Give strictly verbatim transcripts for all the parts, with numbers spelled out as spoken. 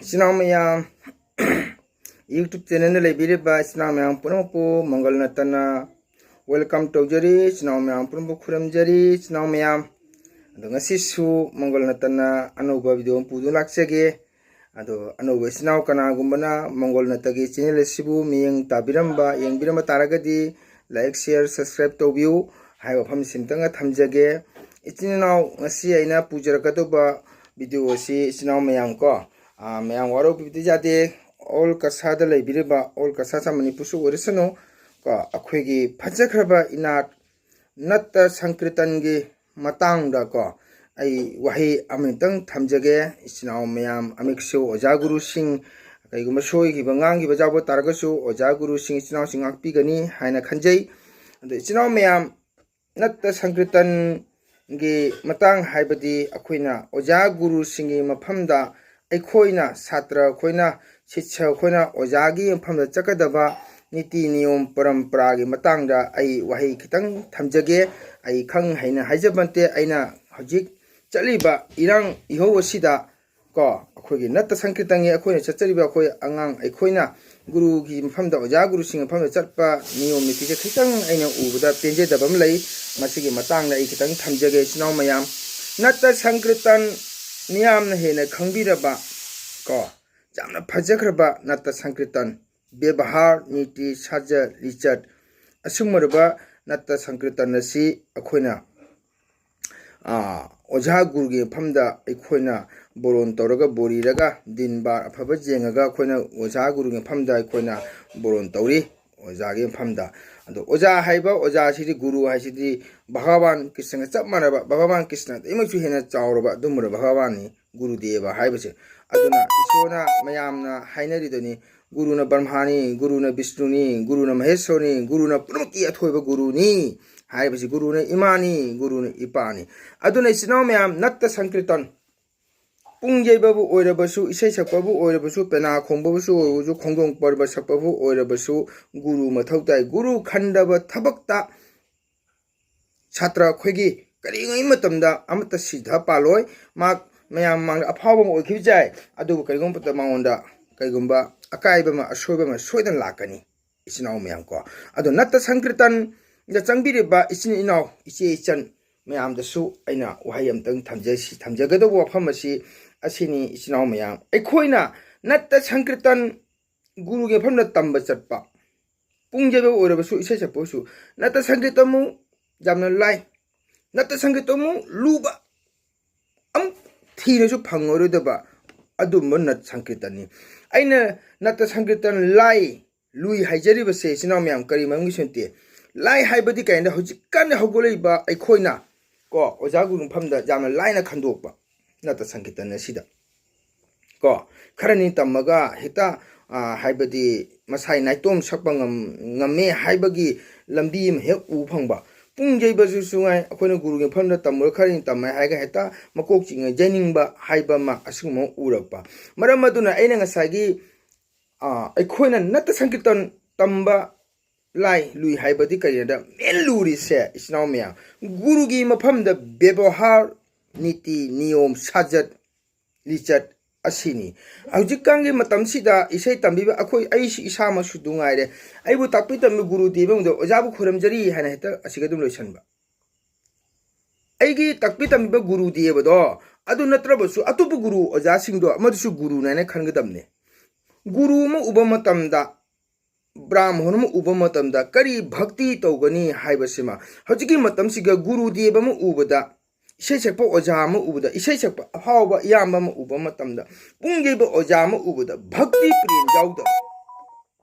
ꯏꯆꯤꯟ ꯏꯅꯥꯎ ꯃꯌꯥꯝ, YouTube channelꯗ ꯂꯩꯕꯤꯔꯤꯕ ꯏꯆꯤꯟ ꯏꯅꯥꯎ ꯃꯌꯥꯝ ꯄꯨꯝꯅꯃꯛꯄꯨ ꯃꯪꯒꯜ ꯅꯠꯇꯅ welcome ꯇꯧꯖꯔꯤ꯫ ꯏꯆꯤꯟ ꯏꯅꯥꯎ ꯃꯌꯥꯝ ꯄꯨꯝꯅꯃꯛꯄꯨ ꯈꯨꯔꯨꯝꯖꯔꯤ꯫ ꯏꯆꯤꯟ ꯏꯅꯥꯎ ꯃꯌꯥꯝ, ꯑꯗꯣ ꯉꯁꯤꯁꯨ ꯃꯪꯒꯜ ꯅꯠꯇꯅ ꯑꯅꯧꯕ video ꯑꯃ ꯄꯨꯗꯨꯅ ꯂꯥꯛꯆꯒꯦ꯫ ꯑꯗꯣ ꯑꯅꯧꯕ ꯏꯆꯤꯟ ꯏꯅꯥꯎ ꯀꯅꯥꯒꯨꯝꯕꯅ ꯃꯪꯒꯣꯜ ꯅꯠꯇꯒꯤ channel ꯑꯁꯤꯕꯨ ꯃꯤꯠꯌꯦꯡ ꯇꯥꯕꯤꯔꯝꯕ, ꯌꯦꯡꯕꯤꯔꯝꯕ ꯇꯥꯔꯒꯗꯤ like, share, subscribe ꯇꯧꯕꯤꯌꯨ ꯍꯥꯏꯕ ꯋꯥꯐꯝꯁꯤꯝꯇꯪꯒ ꯊꯝꯖꯒꯦ꯫ ꯏꯆꯤꯟ ꯏꯅꯥꯎ, ꯉꯁꯤ ꯑꯩꯅ ꯄꯨꯖꯔꯛꯀꯗꯧꯕ video ꯑꯁꯤ ꯏꯆꯤꯟ ꯏꯅꯥꯎ ꯃꯌꯥꯝ ꯀꯣ, ꯑꯥ, ꯃꯌꯥꯝ ꯋꯥꯔꯧꯕꯤꯕꯗꯤ ꯌꯥꯗꯦ꯫ All ꯀꯁꯥꯗ ꯂꯩꯕꯤꯔꯤꯕ, all ꯀꯁꯥ ꯆꯥ ꯃꯅꯤꯄꯨꯔꯁꯨ ꯑꯣꯏꯔꯁꯅꯨ ꯀꯣ, ꯑꯩꯈꯣꯏꯒꯤ ꯐꯖꯈ꯭ꯔꯕ ꯏꯅꯥꯠ ꯅꯠꯇ ꯁꯪꯀ꯭ꯔꯤꯇꯟꯒꯤ ꯃꯇꯥꯡꯗ ꯀꯣ, ꯑꯩ ꯋꯥꯍꯩ ꯑꯃꯅꯤꯇꯪ ꯊꯝꯖꯒꯦ꯫ ꯏꯆꯤꯟ ꯏꯅꯥꯎ ꯃꯌꯥꯝ ꯑꯃꯤꯛꯁꯨ ꯑꯣꯖꯥ ꯒꯨꯔꯨꯁꯤꯡ, ꯀꯩꯒꯨꯝꯕ ꯁꯣꯏꯈꯤꯕ ꯉꯥꯡꯈꯤꯕ ꯌꯥꯎꯕ ꯇꯥꯔꯒꯁꯨ ꯑꯣꯖꯥ ꯒꯨꯔꯨꯁꯤꯡ ꯏꯆꯤꯟ ꯏꯅꯥꯎꯁꯤꯡ ꯉꯥꯛꯄꯤꯒꯅꯤ ꯍꯥꯏꯅ ꯈꯟꯖꯩ꯫ ꯑꯗꯣ ꯏꯆꯤꯟ ꯏꯅꯥꯎ ꯃꯌꯥꯝ, ꯅꯠꯇ ꯁꯪꯀ꯭ꯔꯤꯇꯟꯒꯤ ꯃꯇꯥꯡ ꯍꯥꯏꯕꯗꯤ ꯑꯩꯈꯣꯏꯅ ꯑꯣꯖꯥ ꯒꯨꯔꯨꯁꯤꯡꯒꯤ ꯃꯐꯝꯗ ꯑꯩꯈꯣꯏꯅ, ꯁꯥꯇ꯭ꯔ ꯑꯩꯈꯣꯏꯅ, ꯁꯤꯁ꯭ꯌ ꯑꯩꯈꯣꯏꯅ ꯑꯣꯖꯥꯒꯤ ꯃꯐꯝꯗ ꯆꯠꯀꯗꯕ ꯅꯤꯇꯤ ꯅꯤꯌꯣꯝ ꯄꯔꯝꯄꯔꯥꯒꯤ ꯃꯇꯥꯡꯗ ꯑꯩ ꯋꯥꯍꯩ ꯈꯤꯇꯪ ꯊꯝꯖꯒꯦ꯫ ꯑꯩ ꯈꯪ ꯍꯩꯅ ꯍꯥꯏꯖꯕ ꯅꯠꯇꯦ꯫ ꯑꯩꯅ ꯍꯧꯖꯤꯛ ꯆꯠꯂꯤꯕ ꯏꯔꯥꯡ ꯏꯍꯧ ꯑꯁꯤꯗ ꯀꯣ, ꯑꯩꯈꯣꯏꯒꯤ ꯅꯠꯇ ꯁꯪꯀ꯭ꯔꯤꯇꯟꯒꯤ ꯑꯩꯈꯣꯏꯅ ꯆꯠꯆꯔꯤꯕ ꯑꯩꯈꯣꯏ ꯑꯉꯥꯡ ꯑꯩꯈꯣꯏꯅ ꯒꯨꯔꯨꯒꯤ ꯃꯐꯝꯗ, ꯑꯣꯖꯥ ꯒꯨꯔꯨꯁꯤꯡꯒꯤ ꯃꯐꯝꯗ ꯆꯠꯄ ꯅꯤꯌꯣꯝ ꯅꯤꯇꯤꯁꯦ ꯈꯤꯇꯪ ꯑꯩꯅ ꯎꯕꯗ ꯄꯦꯟꯖꯗꯕ ꯑꯃ ꯂꯩ꯫ ꯃꯁꯤꯒꯤ ꯃꯇꯥꯡꯗ ꯑꯩ ꯈꯤꯇꯪ ꯊꯝꯖꯒꯦ ꯏꯆꯤꯟ ꯏꯅꯥꯎ ꯃꯌꯥꯝ꯫ ꯅꯠꯇ ꯁꯪꯀ꯭ꯔꯤꯇꯟ ꯃꯤꯌꯥꯝꯅ ꯍꯦꯟꯅ ꯈꯪꯕꯤꯔꯕ ꯀꯣ, ꯌꯥꯝꯅ ꯐꯖꯈ꯭ꯔꯕ ꯅꯠꯇ ꯁꯪꯀ꯭ꯔꯤꯇꯟ, ꯕꯦꯕꯍꯥꯔ, ꯅꯤꯇꯤ, ꯁꯥꯖꯠ, ꯂꯤꯆꯠ, ꯑꯁꯨꯝꯕ ꯅꯠꯇ ꯁꯪꯀ꯭ꯔꯤꯇꯟ ꯑꯁꯤ ꯑꯩꯈꯣꯏꯅ ꯑꯥ, ꯑꯣꯖꯥ ꯒꯨꯔꯨꯒꯤ ꯃꯐꯝꯗ ꯑꯩꯈꯣꯏꯅ ꯕꯣꯔꯣꯟ ꯇꯧꯔꯒ, ꯕꯣꯔꯤꯔꯒ, ꯗꯤꯟ ꯕꯥꯔ ꯑꯐꯕ ꯌꯦꯡꯉꯒ ꯑꯩꯈꯣꯏꯅ ꯑꯣꯖꯥ ꯒꯨꯔꯨꯒꯤ ꯃꯐꯝꯗ ꯑꯩꯈꯣꯏꯅ ꯕꯣꯔꯣꯟ ꯇꯧꯔꯤ꯫ ꯑꯣꯖꯥꯒꯤ ꯃꯐꯝꯗ, ꯑꯗꯣ ꯑꯣꯖꯥ ꯍꯥꯏꯕ, ꯑꯣꯖꯥꯁꯤꯗꯤ, ꯒꯨꯔꯨ ꯍꯥꯏꯁꯤꯗꯤ ꯚꯒꯋꯥꯟ ꯀ꯭ꯔꯤꯁꯅꯒ ꯆꯞ ꯃꯥꯟꯅꯕ, ꯚꯒꯋꯥꯟ ꯀ꯭ꯔꯤꯁꯅꯗꯒꯤꯃꯛꯁꯨ ꯍꯦꯟꯅ ꯆꯥꯎꯔꯕ ꯑꯗꯨꯝꯕ ꯚꯒꯋꯥꯟꯅꯤ ꯒꯨꯔꯨꯗꯦꯕ ꯍꯥꯏꯕꯁꯦ꯫ ꯑꯗꯨꯅ ꯏꯁꯣꯔꯅ, ꯃꯌꯥꯝꯅ ꯍꯥꯏꯅꯔꯤꯗꯨꯅꯤ, "ꯒꯨꯔꯨꯅ ꯕ꯭ꯔꯍ꯭ꯃꯥꯅꯤ, ꯒꯨꯔꯨꯅ ꯕꯤꯁꯅꯨꯅꯤ, ꯒꯨꯔꯨꯅ ꯃꯍꯦꯁꯣꯔꯅꯤ, ꯒꯨꯔꯨꯅ ꯄꯨꯝꯅꯃꯛꯀꯤ ꯑꯊꯣꯏꯕ ꯒꯨꯔꯨꯅꯤ" ꯍꯥꯏꯔꯤꯕꯁꯤ, "ꯒꯨꯔꯨꯅ ꯏꯃꯥꯅꯤ, ꯒꯨꯔꯨꯅ ꯏꯄꯥꯅꯤ"꯫ ꯑꯗꯨꯅ ꯏꯆꯤꯟ ꯏꯅꯥꯎ ꯃꯌꯥꯝ, ꯅꯠꯇ ꯁꯪꯀ꯭ꯔꯤꯇꯟ, ꯄꯨꯡ ꯌꯩꯕꯕꯨ ꯑꯣꯏꯔꯕꯁꯨ, ꯏꯁꯩ ꯁꯛꯄꯕꯨ ꯑꯣꯏꯔꯕꯁꯨ, ꯄꯦꯅꯥ ꯈꯣꯡꯕꯕꯨꯁꯨ ꯑꯣꯏꯔꯕꯁꯨ, ꯈꯣꯡꯖꯣꯝ ꯄꯔꯕ ꯁꯛꯄꯕꯨ ꯑꯣꯏꯔꯕꯁꯨ, ꯒꯨꯔꯨ ꯃꯊꯧ ꯇꯥꯏ꯫ ꯒꯨꯔꯨ ꯈꯟꯗꯕ ꯊꯕꯛꯇ ꯁꯥꯇ꯭ꯔ ꯑꯩꯈꯣꯏꯒꯤ ꯀꯔꯤꯉꯩ ꯃꯇꯝꯗ ꯑꯃꯠꯇ ꯁꯤꯗ ꯄꯥꯜꯂꯣꯏ꯫ ꯃꯍꯥꯛ ꯃꯌꯥꯝ ꯃꯃꯥꯡꯗ ꯑꯐꯥꯎꯕ ꯑꯃ ꯑꯣꯏꯈꯤꯕꯁꯨ ꯌꯥꯏ, ꯑꯗꯨꯕꯨ ꯀꯔꯤꯒꯨꯝꯕ ꯃꯇꯝꯗ ꯃꯉꯣꯟꯗ ꯀꯔꯤꯒꯨꯝꯕ ꯑꯀꯥꯏꯕ ꯑꯃ, ꯑꯁꯣꯏꯕ ꯑꯃ ꯁꯣꯏꯗꯅ ꯂꯥꯛꯀꯅꯤ, ꯏꯆꯤꯟ ꯏꯅꯥꯎ ꯃꯌꯥꯝ ꯀꯣ꯫ ꯑꯗꯣ ꯅꯠꯇ ꯁꯪꯀꯤꯔꯇꯟꯗ ꯆꯪꯕꯤꯔꯤꯕ ꯏꯆꯤꯟ ꯏꯅꯥꯎ, ꯏꯆꯦ ꯏꯆꯟ ꯃꯌꯥꯝꯗꯁꯨ ꯑꯩꯅ ꯋꯥꯍꯩ ꯑꯃꯇꯪ ꯊꯝꯖꯁꯤ, ꯊꯝꯖꯒꯗꯧꯕ ꯋꯥꯐꯝ ꯑꯁꯤ ꯑꯁꯤꯅꯤ, ꯏꯆꯤꯟ ꯏꯅꯥꯎ ꯃꯌꯥꯝ꯫ ꯑꯩꯈꯣꯏꯅ ꯅꯠꯇ ꯁꯪꯀꯤꯔꯇꯟ ꯒꯨꯔꯨꯒꯤ ꯃꯐꯝꯗ ꯇꯝꯕ ꯆꯠꯄ, ꯄꯨꯡ ꯌꯩꯕ ꯑꯣꯏꯔꯕꯁꯨ, ꯏꯁꯩ ꯁꯛꯄ ꯑꯣꯏꯔꯁꯨ, ꯅꯠꯇ ꯁꯪꯒꯤꯠ ꯑꯃꯨꯛ ꯌꯥꯝꯅ ꯂꯥꯏ, ꯅꯠꯇ ꯁꯪꯒꯤꯠ ꯑꯃꯨꯛ ꯂꯨꯕ, ꯑꯃꯨꯛ ꯊꯤꯔꯁꯨ ꯐꯪꯉꯔꯣꯏꯗꯕ ꯑꯗꯨꯝꯕ ꯅꯠ ꯁꯪꯀꯤꯔꯇꯟꯅꯤ꯫ ꯑꯩꯅ ꯅꯠꯇ ꯁꯪꯀꯤꯔꯇꯟ ꯂꯥꯏ, ꯂꯨꯏ ꯍꯥꯏꯖꯔꯤꯕꯁꯦ, ꯏꯆꯤꯟ ꯏꯅꯥꯎ ꯃꯌꯥꯝ, ꯀꯔꯤ ꯃꯔꯝꯒꯤꯁꯨ ꯅꯠꯇꯦ꯫ ꯂꯥꯏ ꯍꯥꯏꯕꯗꯤ ꯀꯩꯅꯣꯗ, ꯍꯧꯖꯤꯛꯀꯥꯟꯗ ꯍꯧꯒꯠꯂꯛꯏꯕ ꯑꯩꯈꯣꯏꯅ ꯀꯣ, ꯑꯣꯖꯥ ꯒꯨꯔꯨ ꯃꯐꯝꯗ ꯌꯥꯝꯅ ꯂꯥꯏꯅ ꯈꯟꯗꯣꯛꯄ ꯅꯠꯇ ꯁꯪꯀꯤꯔꯇꯟ ꯑꯁꯤꯗ꯫ ꯀꯣ, ꯈꯔꯅꯤ ꯇꯝꯃꯒ ꯍꯦꯛꯇ, ꯑ, ꯍꯥꯏꯕꯗꯤ ꯃꯁꯥꯏ ꯅꯥꯏꯇꯣꯝ ꯁꯛꯄ ꯉꯝ-, ꯉꯝꯃꯦ ꯍꯥꯏꯕꯒꯤ ꯂꯝꯕꯤ ꯑꯃ ꯍꯦꯛ ꯎꯕ ꯐꯪꯕ꯫ ꯄꯨꯡ ꯌꯩꯕꯁꯨ ꯉꯥꯏ, ꯑꯩꯈꯣꯏꯅ ꯒꯨꯔꯨꯒꯤ ꯃꯐꯝꯗ ꯇꯝꯃꯨꯔ ꯈꯔꯅꯤ ꯇꯝꯃꯦ ꯍꯥꯏꯔꯒ ꯍꯦꯛꯇ ꯃꯀꯣꯛ ꯆꯤꯡꯉ ꯌꯩꯅꯤꯡꯕ ꯍꯥꯏꯕ ꯑꯃ, ꯑꯁꯤꯒꯨꯝꯕ ꯑꯃ ꯎꯔꯛꯄ꯫ ꯃꯔꯝ ꯑꯗꯨꯅ ꯑꯩꯅ ꯉꯁꯥꯏꯒꯤ, ꯑ, ꯑꯩꯈꯣꯏꯅ ꯅꯠꯇ ꯁꯪꯀꯤꯔꯇꯟ ꯇꯝꯕ ꯂꯥꯏ, ꯂꯨꯏ ꯍꯥꯏꯕꯗꯤ ꯀꯔꯤꯅꯣꯗ, ꯃꯦꯟ ꯂꯨꯔꯤꯁꯦ, ꯏꯆꯤꯟ ꯏꯅꯥꯎ ꯃꯌꯥꯝ, ꯒꯨꯔꯨꯒꯤ ꯃꯐꯝꯗ ꯕꯦꯕꯣꯍꯥꯔ, ꯅꯤꯇꯤ ꯅꯤꯌꯣꯝ, ꯁꯥꯖꯠ ꯂꯤꯆꯠ ꯑꯁꯤꯅꯤ꯫ ꯍꯧꯖꯤꯛꯀꯥꯟꯒꯤ ꯃꯇꯝꯁꯤꯗ ꯏꯁꯩ ꯇꯝꯕꯤꯕ ꯑꯩꯈꯣꯏ, ꯑꯩꯁꯨ ꯏꯁꯥꯃꯛꯁꯨ ꯑꯗꯨ ꯉꯥꯏꯔꯦ, ꯑꯩꯕꯨ ꯇꯥꯛꯄꯤ ꯇꯝꯕꯤꯕ ꯒꯨꯔꯨ ꯗꯦꯕ ꯑꯃꯗ ꯑꯣꯖꯥꯕꯨ ꯈꯣꯏꯔꯝꯖꯔꯤ ꯍꯥꯏꯅ ꯍꯦꯛꯇ ꯑꯁꯤꯒ ꯑꯗꯨꯝ ꯂꯣꯏꯁꯤꯟꯕ꯫ ꯑꯩꯒꯤ ꯇꯥꯛꯄꯤ ꯇꯝꯕꯤꯕ ꯒꯨꯔꯨ ꯗꯦꯕꯗꯣ ꯑꯗꯨ ꯅꯠꯇ꯭ꯔꯕꯁꯨ ꯑꯇꯣꯞꯄ ꯒꯨꯔꯨ ꯑꯣꯖꯥꯁꯤꯡꯗꯣ ꯑꯃꯗꯨꯁꯨ ꯒꯨꯔꯨꯅꯦ ꯍꯥꯏꯅ ꯈꯟꯒꯗꯕꯅꯦ꯫ ꯒꯨꯔꯨ ꯑꯃ ꯎꯕ ꯃꯇꯝꯗ, ꯕ꯭ꯔꯥꯍꯃꯣꯟ ꯑꯃ ꯎꯕ ꯃꯇꯝꯗ ꯀꯔꯤ ꯚꯛꯇꯤ ꯇꯧꯒꯅꯤ ꯍꯥꯏꯕꯁꯤꯃ, ꯍꯧꯖꯤꯛꯀꯤ ꯃꯇꯝꯁꯤꯒ ꯒꯨꯔꯨ ꯗꯦꯕ ꯑꯃ ꯎꯕꯗ, ꯏꯁꯩ ꯁꯛꯄ ꯑꯣꯖꯥ ꯑꯃ ꯎꯕꯗ, ꯏꯁꯩ ꯁꯛꯄ ꯑꯐꯥꯎꯕ ꯏꯌꯥꯝꯕ ꯑꯃ ꯎꯕ ꯃꯇꯝꯗ, ꯄꯨꯡ ꯌꯩꯕ ꯑꯣꯖꯥ ꯑꯃ ꯎꯕꯗ ꯚꯛꯇꯤ ꯄ꯭ꯔꯦꯝ ꯌꯥꯎꯗꯕ꯫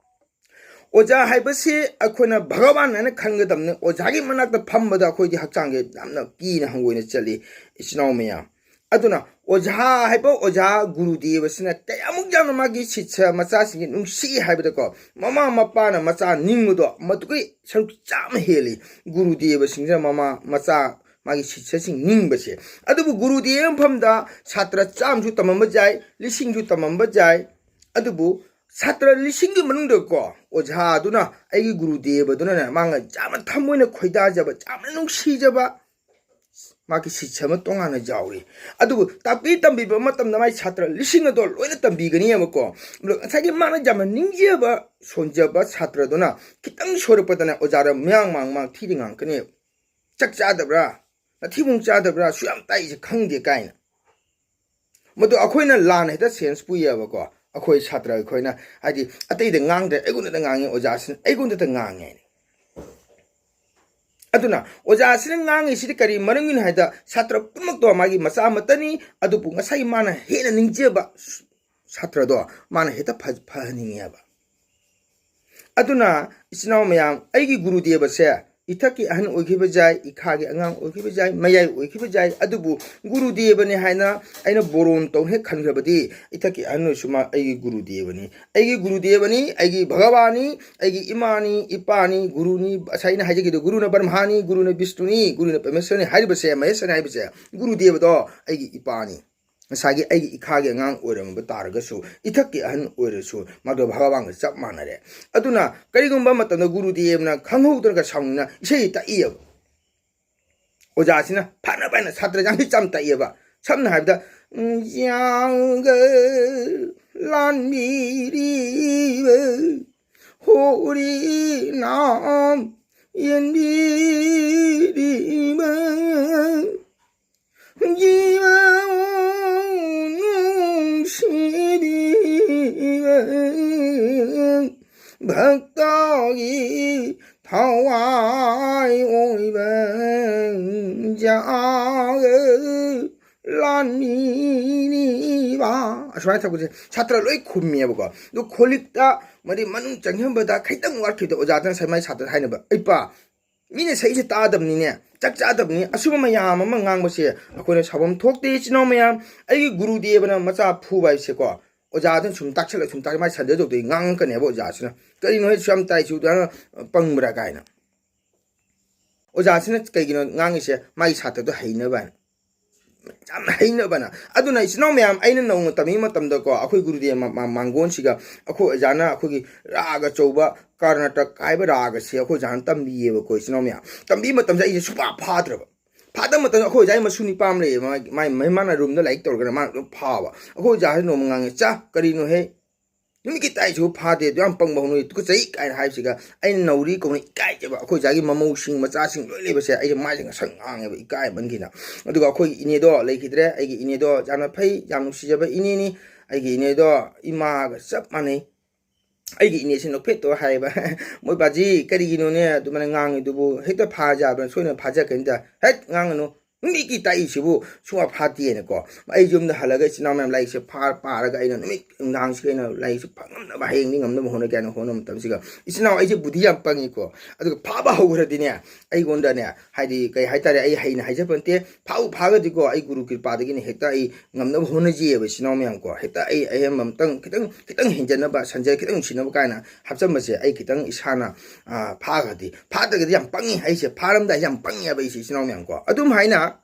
ꯑꯣꯖꯥ ꯍꯥꯏꯕꯁꯤ ꯑꯩꯈꯣꯏꯅ ꯚꯒꯋꯥꯟ ꯍꯥꯏꯅ ꯈꯟꯒꯗꯕꯅꯤ꯫ ꯑꯣꯖꯥꯒꯤ ꯃꯅꯥꯛꯇ ꯐꯝꯕꯗ ꯑꯩꯈꯣꯏꯗꯤ ꯍꯛꯆꯥꯡꯁꯦ ꯌꯥꯝꯅ ꯀꯤꯅ ꯍꯪꯒꯣꯏꯅ ꯆꯠꯂꯤ, ꯏꯆꯤꯟ ꯏꯅꯥꯎ ꯃꯌꯥꯝ꯫ ꯑꯗꯨꯅ ꯑꯣꯖꯥ ꯍꯥꯏꯕ ꯑꯣꯖꯥ ꯒꯨꯔꯨ ꯗꯦꯕꯁꯤꯅ ꯀꯌꯥꯃꯨꯛ ꯌꯥꯝꯅ ꯃꯥꯒꯤ ꯁꯤꯠꯁ ꯃꯆꯥꯁꯤꯡꯁꯦ ꯅꯨꯡꯁꯤ ꯍꯥꯏꯕꯗꯀꯣ, ꯃꯃꯥ ꯃꯄꯥꯅ ꯃꯆꯥ ꯅꯤꯡꯕꯗꯣ ꯃꯗꯨꯒꯤ ꯁꯔꯨꯛ ꯆꯥꯝꯃ ꯍꯦꯜꯂꯤ ꯒꯨꯔꯨ ꯗꯦꯕꯁꯤꯡꯁꯤꯅ ꯃꯃꯥ ꯃꯆꯥ, ꯃꯥꯒꯤ ꯁꯤꯠꯁꯁꯤꯡ ꯅꯤꯡꯕꯁꯦ꯫ ꯑꯗꯨꯕꯨ ꯒꯨꯔꯨ ꯗꯦꯕ ꯃꯐꯝꯗ ꯁꯥꯇ꯭ꯔ ꯆꯥꯝꯃꯁꯨ ꯇꯝꯃꯝꯕ ꯌꯥꯏ, ꯂꯤꯁꯤꯡꯁꯨ ꯇꯝꯃꯝꯕ ꯌꯥꯏ, ꯑꯗꯨꯕꯨ ꯁꯥꯇ꯭ꯔ ꯂꯤꯁꯤꯡꯒꯤ ꯃꯅꯨꯡꯗꯀꯣ, ꯑꯣꯖꯥꯗꯨꯅ, ꯑꯩꯒꯤ ꯒꯨꯔꯨ ꯗꯦꯕꯗꯨꯅꯅꯦ, ꯃꯥꯅ ꯌꯥꯝꯅ ꯊꯃꯣꯏꯅ ꯈꯣꯏꯗꯥꯖꯕ, ꯌꯥꯝꯅ ꯅꯨꯡꯁꯤꯖꯕ, ꯃꯥꯒꯤ ꯁꯤꯠꯁ ꯑꯃ ꯇꯣꯉꯥꯟꯅ ꯌꯥꯎꯔꯤ꯫ ꯑꯗꯨꯕꯨ ꯇꯥꯛꯄꯤ ꯇꯝꯕꯤꯕ ꯃꯇꯝꯗ ꯃꯥꯏ ꯁꯥꯇ꯭ꯔ ꯂꯤꯁꯤꯡ ꯑꯗꯣ ꯂꯣꯏꯅ ꯇꯝꯕꯤꯒꯅꯤꯕꯀꯣ꯫ ꯑꯗꯣ ꯉꯁꯥꯏꯒꯤ ꯃꯥꯅ ꯌꯥꯝꯅ ꯅꯤꯡꯖꯕ ꯁꯣꯟꯖꯕ ꯁꯥꯇ꯭ꯔꯗꯨꯅ ꯈꯤꯇꯪ ꯁꯣꯏꯔꯛꯄꯗꯅꯦ ꯑꯣꯖꯥꯗ ꯃꯌꯥꯡ ꯃꯥꯡ ꯃꯥꯡ ꯊꯤꯗꯤ ꯉꯥꯡꯉꯛꯀꯅꯦꯕ꯫ "ꯆꯥꯛ ꯆꯥꯗꯕ꯭ꯔꯥ? ꯅꯊꯤꯕꯣꯡ ꯆꯥꯗꯕ꯭ꯔꯥ? ꯁꯨ ꯌꯥꯝ ꯇꯥꯛꯏꯁꯦ ꯈꯪꯗꯦ" ꯀꯥꯏꯅ꯫ ꯃꯗꯨ ꯑꯩꯈꯣꯏꯅ ꯂꯥꯟꯅ ꯍꯦꯛꯇ ꯁꯦꯟꯁ ꯄꯨꯏꯌꯦꯕꯀꯣ꯫ ꯑꯩꯈꯣꯏ ꯁꯥꯇ꯭ꯔ ꯑꯩꯈꯣꯏꯅ, ꯍꯥꯏꯗꯤ, ꯑꯇꯩꯗ ꯉꯥꯡꯗ꯭ꯔꯦ, ꯑꯩꯉꯣꯟꯗꯇ ꯉꯥꯡꯉꯤ, ꯑꯣꯖꯥꯁꯤꯅ ꯑꯩꯉꯣꯟꯗꯇ ꯉꯥꯡꯉꯦ꯫ ꯑꯗꯨꯅ ꯑꯣꯖꯥꯁꯤꯅ ꯉꯥꯡꯉꯤꯁꯤꯗꯤ ꯀꯔꯤ ꯃꯔꯝꯒꯤꯅꯣ ꯍꯥꯏꯗ, ꯁꯥꯇ꯭ꯔ ꯄꯨꯝꯅꯃꯛꯇꯣ ꯃꯥꯒꯤ ꯃꯆꯥ ꯑꯃꯠꯇꯅꯤ, ꯑꯗꯨꯕꯨ ꯉꯁꯥꯏꯒꯤ ꯃꯥꯅ ꯍꯦꯟꯅ ꯅꯤꯡꯖꯕ ꯁꯥꯇ꯭ꯔꯗꯣ ꯃꯥꯅ ꯍꯦꯛꯇ ꯐ-, ꯐꯍꯟꯅꯤꯡꯉꯦꯕ꯫ ꯑꯗꯨꯅ ꯏꯆꯤꯟ ꯏꯅꯥꯎ ꯃꯌꯥꯝ, ꯑꯩꯒꯤ ꯒꯨꯔꯨꯗꯦꯕꯁꯦ ꯏꯊꯛꯀꯤ ꯑꯍꯟ ꯑꯣꯏꯈꯤꯕ ꯌꯥꯏ, ꯏꯈꯥꯒꯤ ꯑꯉꯥꯡ ꯑꯣꯏꯈꯤꯕ ꯌꯥꯏ, ꯃꯌꯥꯏ ꯑꯣꯏꯈꯤꯕ ꯌꯥꯏ, ꯑꯗꯨꯕꯨ ꯒꯨꯔꯨꯗꯦꯕꯅꯤ ꯍꯥꯏꯅ ꯑꯩꯅ ꯕꯣꯔꯣꯟ ꯇꯧ ꯍꯦꯛ ꯈꯟꯈ꯭ꯔꯕꯗꯤ, ꯏꯊꯛꯀꯤ ꯑꯍꯟ ꯑꯣꯏꯔꯁꯨ ꯃꯥ ꯑꯩꯒꯤ ꯒꯨꯔꯨꯗꯦꯕꯅꯤ꯫ ꯑꯩꯒꯤ ꯒꯨꯔꯨꯗꯦꯕꯅꯤ, ꯑꯩꯒꯤ ꯚꯒꯋꯥꯟꯅꯤ, ꯑꯩꯒꯤ ꯏꯃꯥꯅꯤ, ꯏꯄꯥꯅꯤ, ꯒꯨꯔꯨꯅꯤ, ꯉꯁꯥꯏ ꯑꯩꯅ ꯍꯥꯏꯖꯈꯤꯗꯣ, ꯒꯨꯔꯨꯅ ꯕ꯭ꯔꯍ꯭ꯃꯥꯅꯤ, ꯒꯨꯔꯨꯅ ꯕꯤꯁꯅꯨꯅꯤ, ꯒꯨꯔꯨꯅ ꯄꯔꯃꯦꯁꯔꯅꯤ ꯍꯥꯏꯔꯤꯕꯁꯦ, ꯃꯍꯦꯁꯔꯅꯤ ꯍꯥꯏꯔꯤꯕꯁꯦ, ꯒꯨꯔꯨꯗꯦꯕꯗꯣ ꯑꯩꯒꯤ ꯏꯄꯥꯅꯤ꯫ ꯉꯁꯥꯏꯒꯤ ꯑꯩꯒꯤ ꯏꯈꯥꯒꯤ ꯑꯉꯥꯡ ꯑꯣꯏꯔꯝꯕ ꯇꯥꯔꯒꯁꯨ, ꯏꯊꯛꯀꯤ ꯑꯍꯟ ꯑꯣꯏꯔꯁꯨ, ꯃꯥꯗꯣ ꯚꯒꯋꯥꯟꯒ ꯆꯞ ꯃꯥꯟꯅꯔꯦ꯫ ꯑꯗꯨꯅ ꯀꯔꯤꯒꯨꯝꯕ ꯃꯇꯝꯗ ꯒꯨꯔꯨꯗꯦꯕꯅ ꯈꯪꯍꯧꯗꯅꯒ ꯁꯥꯎꯅꯤꯡꯅ ꯏꯁꯩ ꯇꯥꯛꯏꯑꯕ꯫ ꯑꯣꯖꯥꯁꯤꯅ ꯐꯅꯕ ꯍꯥꯏꯅ ꯁꯥꯇ꯭ꯔ ꯌꯥꯡꯈꯩ ꯆꯥꯝꯃ ꯇꯥꯛꯏꯑꯕ꯫ ꯁꯝꯅ ꯍꯥꯏꯔꯕꯗ, "ꯌꯥꯡꯒ ꯂꯥꯟꯕꯤꯔꯤꯕ ꯍꯣꯔꯤ ꯅꯥꯝ ꯌꯦꯟꯕꯤꯔꯤꯕ ꯖꯤꯕ ꯅꯨꯡꯁꯤꯕꯤꯕ ꯚꯛꯇꯒꯤ ꯊꯋꯥꯏ ꯑꯣꯏꯕ ꯖꯥꯒ ꯂꯥꯟꯃꯤꯅꯤꯕ"꯫ ꯑꯁꯨꯃꯥꯏꯅ ꯊꯛꯄꯁꯦ ꯁꯥꯇ꯭ꯔ ꯂꯣꯏ ꯈꯨꯝꯃꯦꯕꯀꯣ꯫ ꯑꯗꯨ ꯈꯣꯂꯤꯛꯇ, ꯃꯗꯤ ꯃꯅꯨꯡ ꯆꯪꯁꯤꯟꯕꯗ ꯈꯤꯇꯪ ꯋꯥꯠꯈꯤꯕꯗ ꯑꯣꯖꯥꯗꯨꯅ ꯉꯁꯥꯏ ꯃꯥꯏ ꯁꯥꯇ꯭ꯔꯗ ꯍꯥꯏꯅꯕ, "ꯏꯄꯥ, ꯃꯤꯅ ꯁꯛꯏꯁꯦ ꯇꯥꯗꯕꯅꯤꯅꯦ, ꯆꯥꯛ ꯆꯥꯗꯕꯅꯤ, ꯑꯁꯨꯝꯕ ꯃꯌꯥꯝ ꯑꯃ ꯉꯥꯡꯕꯁꯦ ꯑꯩꯈꯣꯏꯅ ꯁꯥꯎꯐꯝ ꯊꯣꯛꯇꯦ ꯏꯆꯤꯟ ꯏꯅꯥꯎ ꯃꯌꯥꯝ꯫ ꯑꯩꯒꯤ ꯒꯨꯔꯨꯗꯦꯕꯅ ꯃꯆꯥ ꯐꯨꯕ ꯍꯥꯏꯕꯁꯦꯀꯣ, ꯑꯣꯖꯥꯗꯨꯅ ꯁꯨꯝ ꯇꯥꯛꯁꯜꯂ ꯁꯨꯝ ꯇꯥꯛ-, ꯃꯥꯏ ꯁꯟꯗ ꯇꯧꯗꯣꯏ ꯉꯥꯡꯉꯛꯀꯅꯦꯕ ꯑꯣꯖꯥꯁꯤꯅ꯫ "ꯀꯔꯤꯅꯣ ꯍꯦ, ꯁꯨ ꯌꯥꯝ ꯇꯥꯏ, ꯁꯨ ꯌꯥꯝꯅ ꯄꯪꯕ꯭ꯔꯥ?" ꯀꯥꯏꯅ꯫ ꯑꯣꯖꯥꯁꯤꯅ ꯀꯩꯒꯤꯅꯣ ꯉꯥꯡꯉꯤꯁꯦ? ꯃꯥꯒꯤ ꯁꯥꯇ꯭ꯔꯗꯣ ꯍꯩꯅꯕ ꯍꯥꯏꯅ꯫ ꯌꯥꯝꯅ ꯍꯩꯅꯕꯅ꯫ ꯑꯗꯨꯅ ꯏꯆꯤꯟ ꯏꯅꯥꯎ ꯃꯌꯥꯝ, ꯑꯩꯅ ꯅꯧꯅ ꯇꯝꯃꯤ ꯃꯇꯝꯗꯀꯣ, ꯑꯩꯈꯣꯏ ꯒꯨꯔꯨꯗꯦꯕ ꯃ-, ꯃ-, ꯃꯥꯡꯒꯣꯟꯁꯤꯒ ꯑꯩꯈꯣꯏ ꯑꯣꯖꯥꯅ ꯑꯩꯈꯣꯏꯒꯤ ꯔꯥꯒ ꯑꯆꯧꯕ, ꯀꯔꯅꯥꯇꯛ ꯍꯥꯏꯕ ꯔꯥꯒꯁꯦ ꯑꯩꯈꯣꯏ ꯑꯣꯖꯥꯅ ꯇꯝꯕꯤꯌꯦꯕꯀꯣ, ꯏꯆꯤꯟ ꯏꯅꯥꯎ ꯃꯌꯥꯝ꯫ ꯇꯝꯕꯤ ꯃꯇꯝꯁꯦ ꯑꯩꯁꯦ ꯁꯨꯡꯐꯥ ꯐꯥꯗ꯭ꯔꯕ꯫ ꯐꯥꯗꯕ ꯃꯇꯝꯗ ꯑꯩꯈꯣꯏ ꯑꯣꯖꯥꯒꯤ ꯃꯁꯨ ꯅꯨꯄꯥ ꯑꯃ ꯂꯩꯌꯦ, ꯃꯥꯒꯤ, ꯃꯥꯏ, ꯃꯥꯅ ꯔꯨꯝꯗ ꯂꯥꯏꯔꯤꯛ ꯇꯧꯔꯒꯅ ꯃꯥꯅ ꯑꯗꯨꯝ ꯐꯥꯕ꯫ ꯑꯩꯈꯣꯏ ꯑꯣꯖꯥꯁꯤ ꯅꯣꯡꯃ ꯉꯥꯡꯉꯦ, "ꯆꯥ, ꯀꯔꯤꯅꯣꯍꯦ? ꯅꯨꯃꯤꯠꯀꯤ ꯇꯥꯛꯏꯁꯤꯕꯨ ꯐꯥꯗꯦ, ꯑꯗꯨ ꯌꯥꯝ ꯄꯪꯕ ꯍꯧꯅ ꯇꯨꯀꯠꯆꯩ" ꯀꯥꯏꯅ ꯍꯥꯏꯕꯁꯤꯒ ꯑꯩꯅ ꯅꯧꯔꯤ ꯀꯧꯅ ꯏꯀꯥꯏꯖꯕ꯫ ꯑꯩꯈꯣꯏ ꯑꯣꯖꯥꯒꯤ ꯃꯃꯧꯁꯤꯡ, ꯃꯆꯥꯁꯤꯡ ꯂꯣꯏ ꯂꯩꯕꯁꯦ ꯑꯩꯁꯦ ꯃꯥꯏꯁꯦ ꯉꯁꯪ ꯉꯥꯡꯉꯦꯕ, ꯏꯀꯥꯏꯃꯟꯈꯤꯅ꯫ ꯑꯗꯨꯒ ꯑꯩꯈꯣꯏ ꯏꯅꯦꯗꯣ ꯂꯩꯈꯤꯗ꯭ꯔꯦ꯫ ꯑꯩꯒꯤ ꯏꯅꯦꯗꯣ ꯌꯥꯝꯅ ꯐꯩ, ꯌꯥꯝ ꯅꯨꯡꯁꯤꯖꯕ ꯏꯅꯦꯅꯤ꯫ ꯑꯩꯒꯤ ꯏꯅꯦꯗꯣ ꯏꯃꯥꯒ ꯆꯞ ꯃꯥꯟꯅꯩ꯫ ꯑꯩꯒꯤ ꯏꯅꯦꯁꯤ ꯅꯣꯛꯐꯦꯠꯇꯣ ꯍꯥꯏꯌꯦꯕ, "ꯃꯣꯏ ꯕꯥꯖꯤ, ꯀꯔꯤꯒꯤꯅꯣꯅꯦ ꯑꯗꯨꯃꯥꯏꯅ ꯉꯥꯡꯉꯤꯗꯨꯕꯨ? ꯍꯦꯛꯇ ꯐꯥꯖꯥꯕ꯭ꯔꯥ? ꯁꯣꯏꯗꯅ ꯐꯥꯖꯔꯛꯀꯅꯤꯗ꯫ ꯍꯦꯠ, ꯉꯥꯡꯉꯅꯨ꯫ ꯅꯨꯃꯤꯠꯀꯤ ꯇꯥꯛꯏꯁꯤꯕꯨ ꯁꯨꯡꯐꯥ ꯐꯥꯠꯇꯦꯅꯀꯣ"꯫ ꯑꯩ ꯌꯨꯝꯗ ꯍꯜꯂꯒ ꯏꯆꯤꯟ ꯏꯅꯥꯎ ꯃꯌꯥꯝ ꯂꯥꯏꯔꯤꯛꯁꯦ ꯐꯥ-, ꯄꯥꯔꯒ ꯑꯩꯅ ꯅꯨꯃꯤꯠ ꯅꯨꯡꯗꯥꯡꯁꯤꯒꯤ ꯑꯩꯅ ꯂꯥꯏꯔꯤꯛꯁꯦ ꯐꯪꯉꯝꯅꯕ, ꯍꯌꯦꯡꯗꯤ ꯉꯝꯅꯕ ꯍꯣꯠꯅꯒꯦ ꯍꯥꯏꯅ ꯍꯣꯠꯅꯕ ꯃꯇꯝꯁꯤꯒ, ꯏꯆꯤꯟ ꯏꯅꯥꯎ ꯑꯩꯁꯦ ꯕꯨꯙꯤ ꯌꯥꯝ ꯄꯪꯉꯤꯀꯣ꯫ ꯑꯗꯨꯒ ꯐꯥꯕ ꯍꯧꯈ꯭ꯔꯗꯤꯅꯦ, ꯑꯩꯉꯣꯟꯗꯅꯦ, ꯍꯥꯏꯗꯤ, ꯀꯩ ꯍꯥꯏꯇꯥꯔꯦ, ꯑꯩ ꯍꯩꯅ ꯍꯥꯏꯖꯕ ꯅꯠꯇꯦ, ꯐꯥꯕꯨ ꯐꯥꯒꯗꯤꯀꯣ, ꯑꯩ ꯒꯨꯔꯨ ꯀ꯭ꯔꯤꯄꯥꯗꯒꯤꯅꯦ ꯍꯦꯛꯇ ꯑꯩ ꯉꯝꯅꯕ ꯍꯣꯠꯅꯖꯩꯑꯕ, ꯏꯆꯤꯟ ꯏꯅꯥꯎ ꯃꯌꯥꯝ ꯀꯣ꯫ ꯍꯦꯛꯇ ꯑꯩ ꯑꯍꯦꯟꯕ ꯑꯃꯇꯪ, ꯈꯤꯇꯪ, ꯈꯤꯇꯪ ꯍꯦꯟꯖꯟꯅꯕ, ꯁꯟꯖ ꯈꯤꯇꯪ ꯅꯨꯡꯁꯤꯅꯕ ꯀꯥꯏꯅ ꯍꯥꯞꯆꯟꯕꯁꯦ ꯑꯩ ꯈꯤꯇꯪ ꯏꯁꯥꯅ, ꯑꯥ, ꯐꯥꯈ꯭ꯔꯗꯤ, ꯐꯥꯗ꯭ꯔꯒꯗꯤ ꯌꯥꯝ ꯄꯪꯉꯤ ꯑꯩꯁꯦ, ꯐꯥꯔꯝꯗꯥꯏꯁꯦ ꯌꯥꯝ ꯄꯪꯉꯦꯕ ꯑꯩꯁꯦ, ꯏꯆꯤꯟ ꯏꯅꯥꯎ ꯃꯌꯥꯝ ꯀꯣ꯫ ꯑꯗꯨꯝ ꯍꯥꯏꯅ,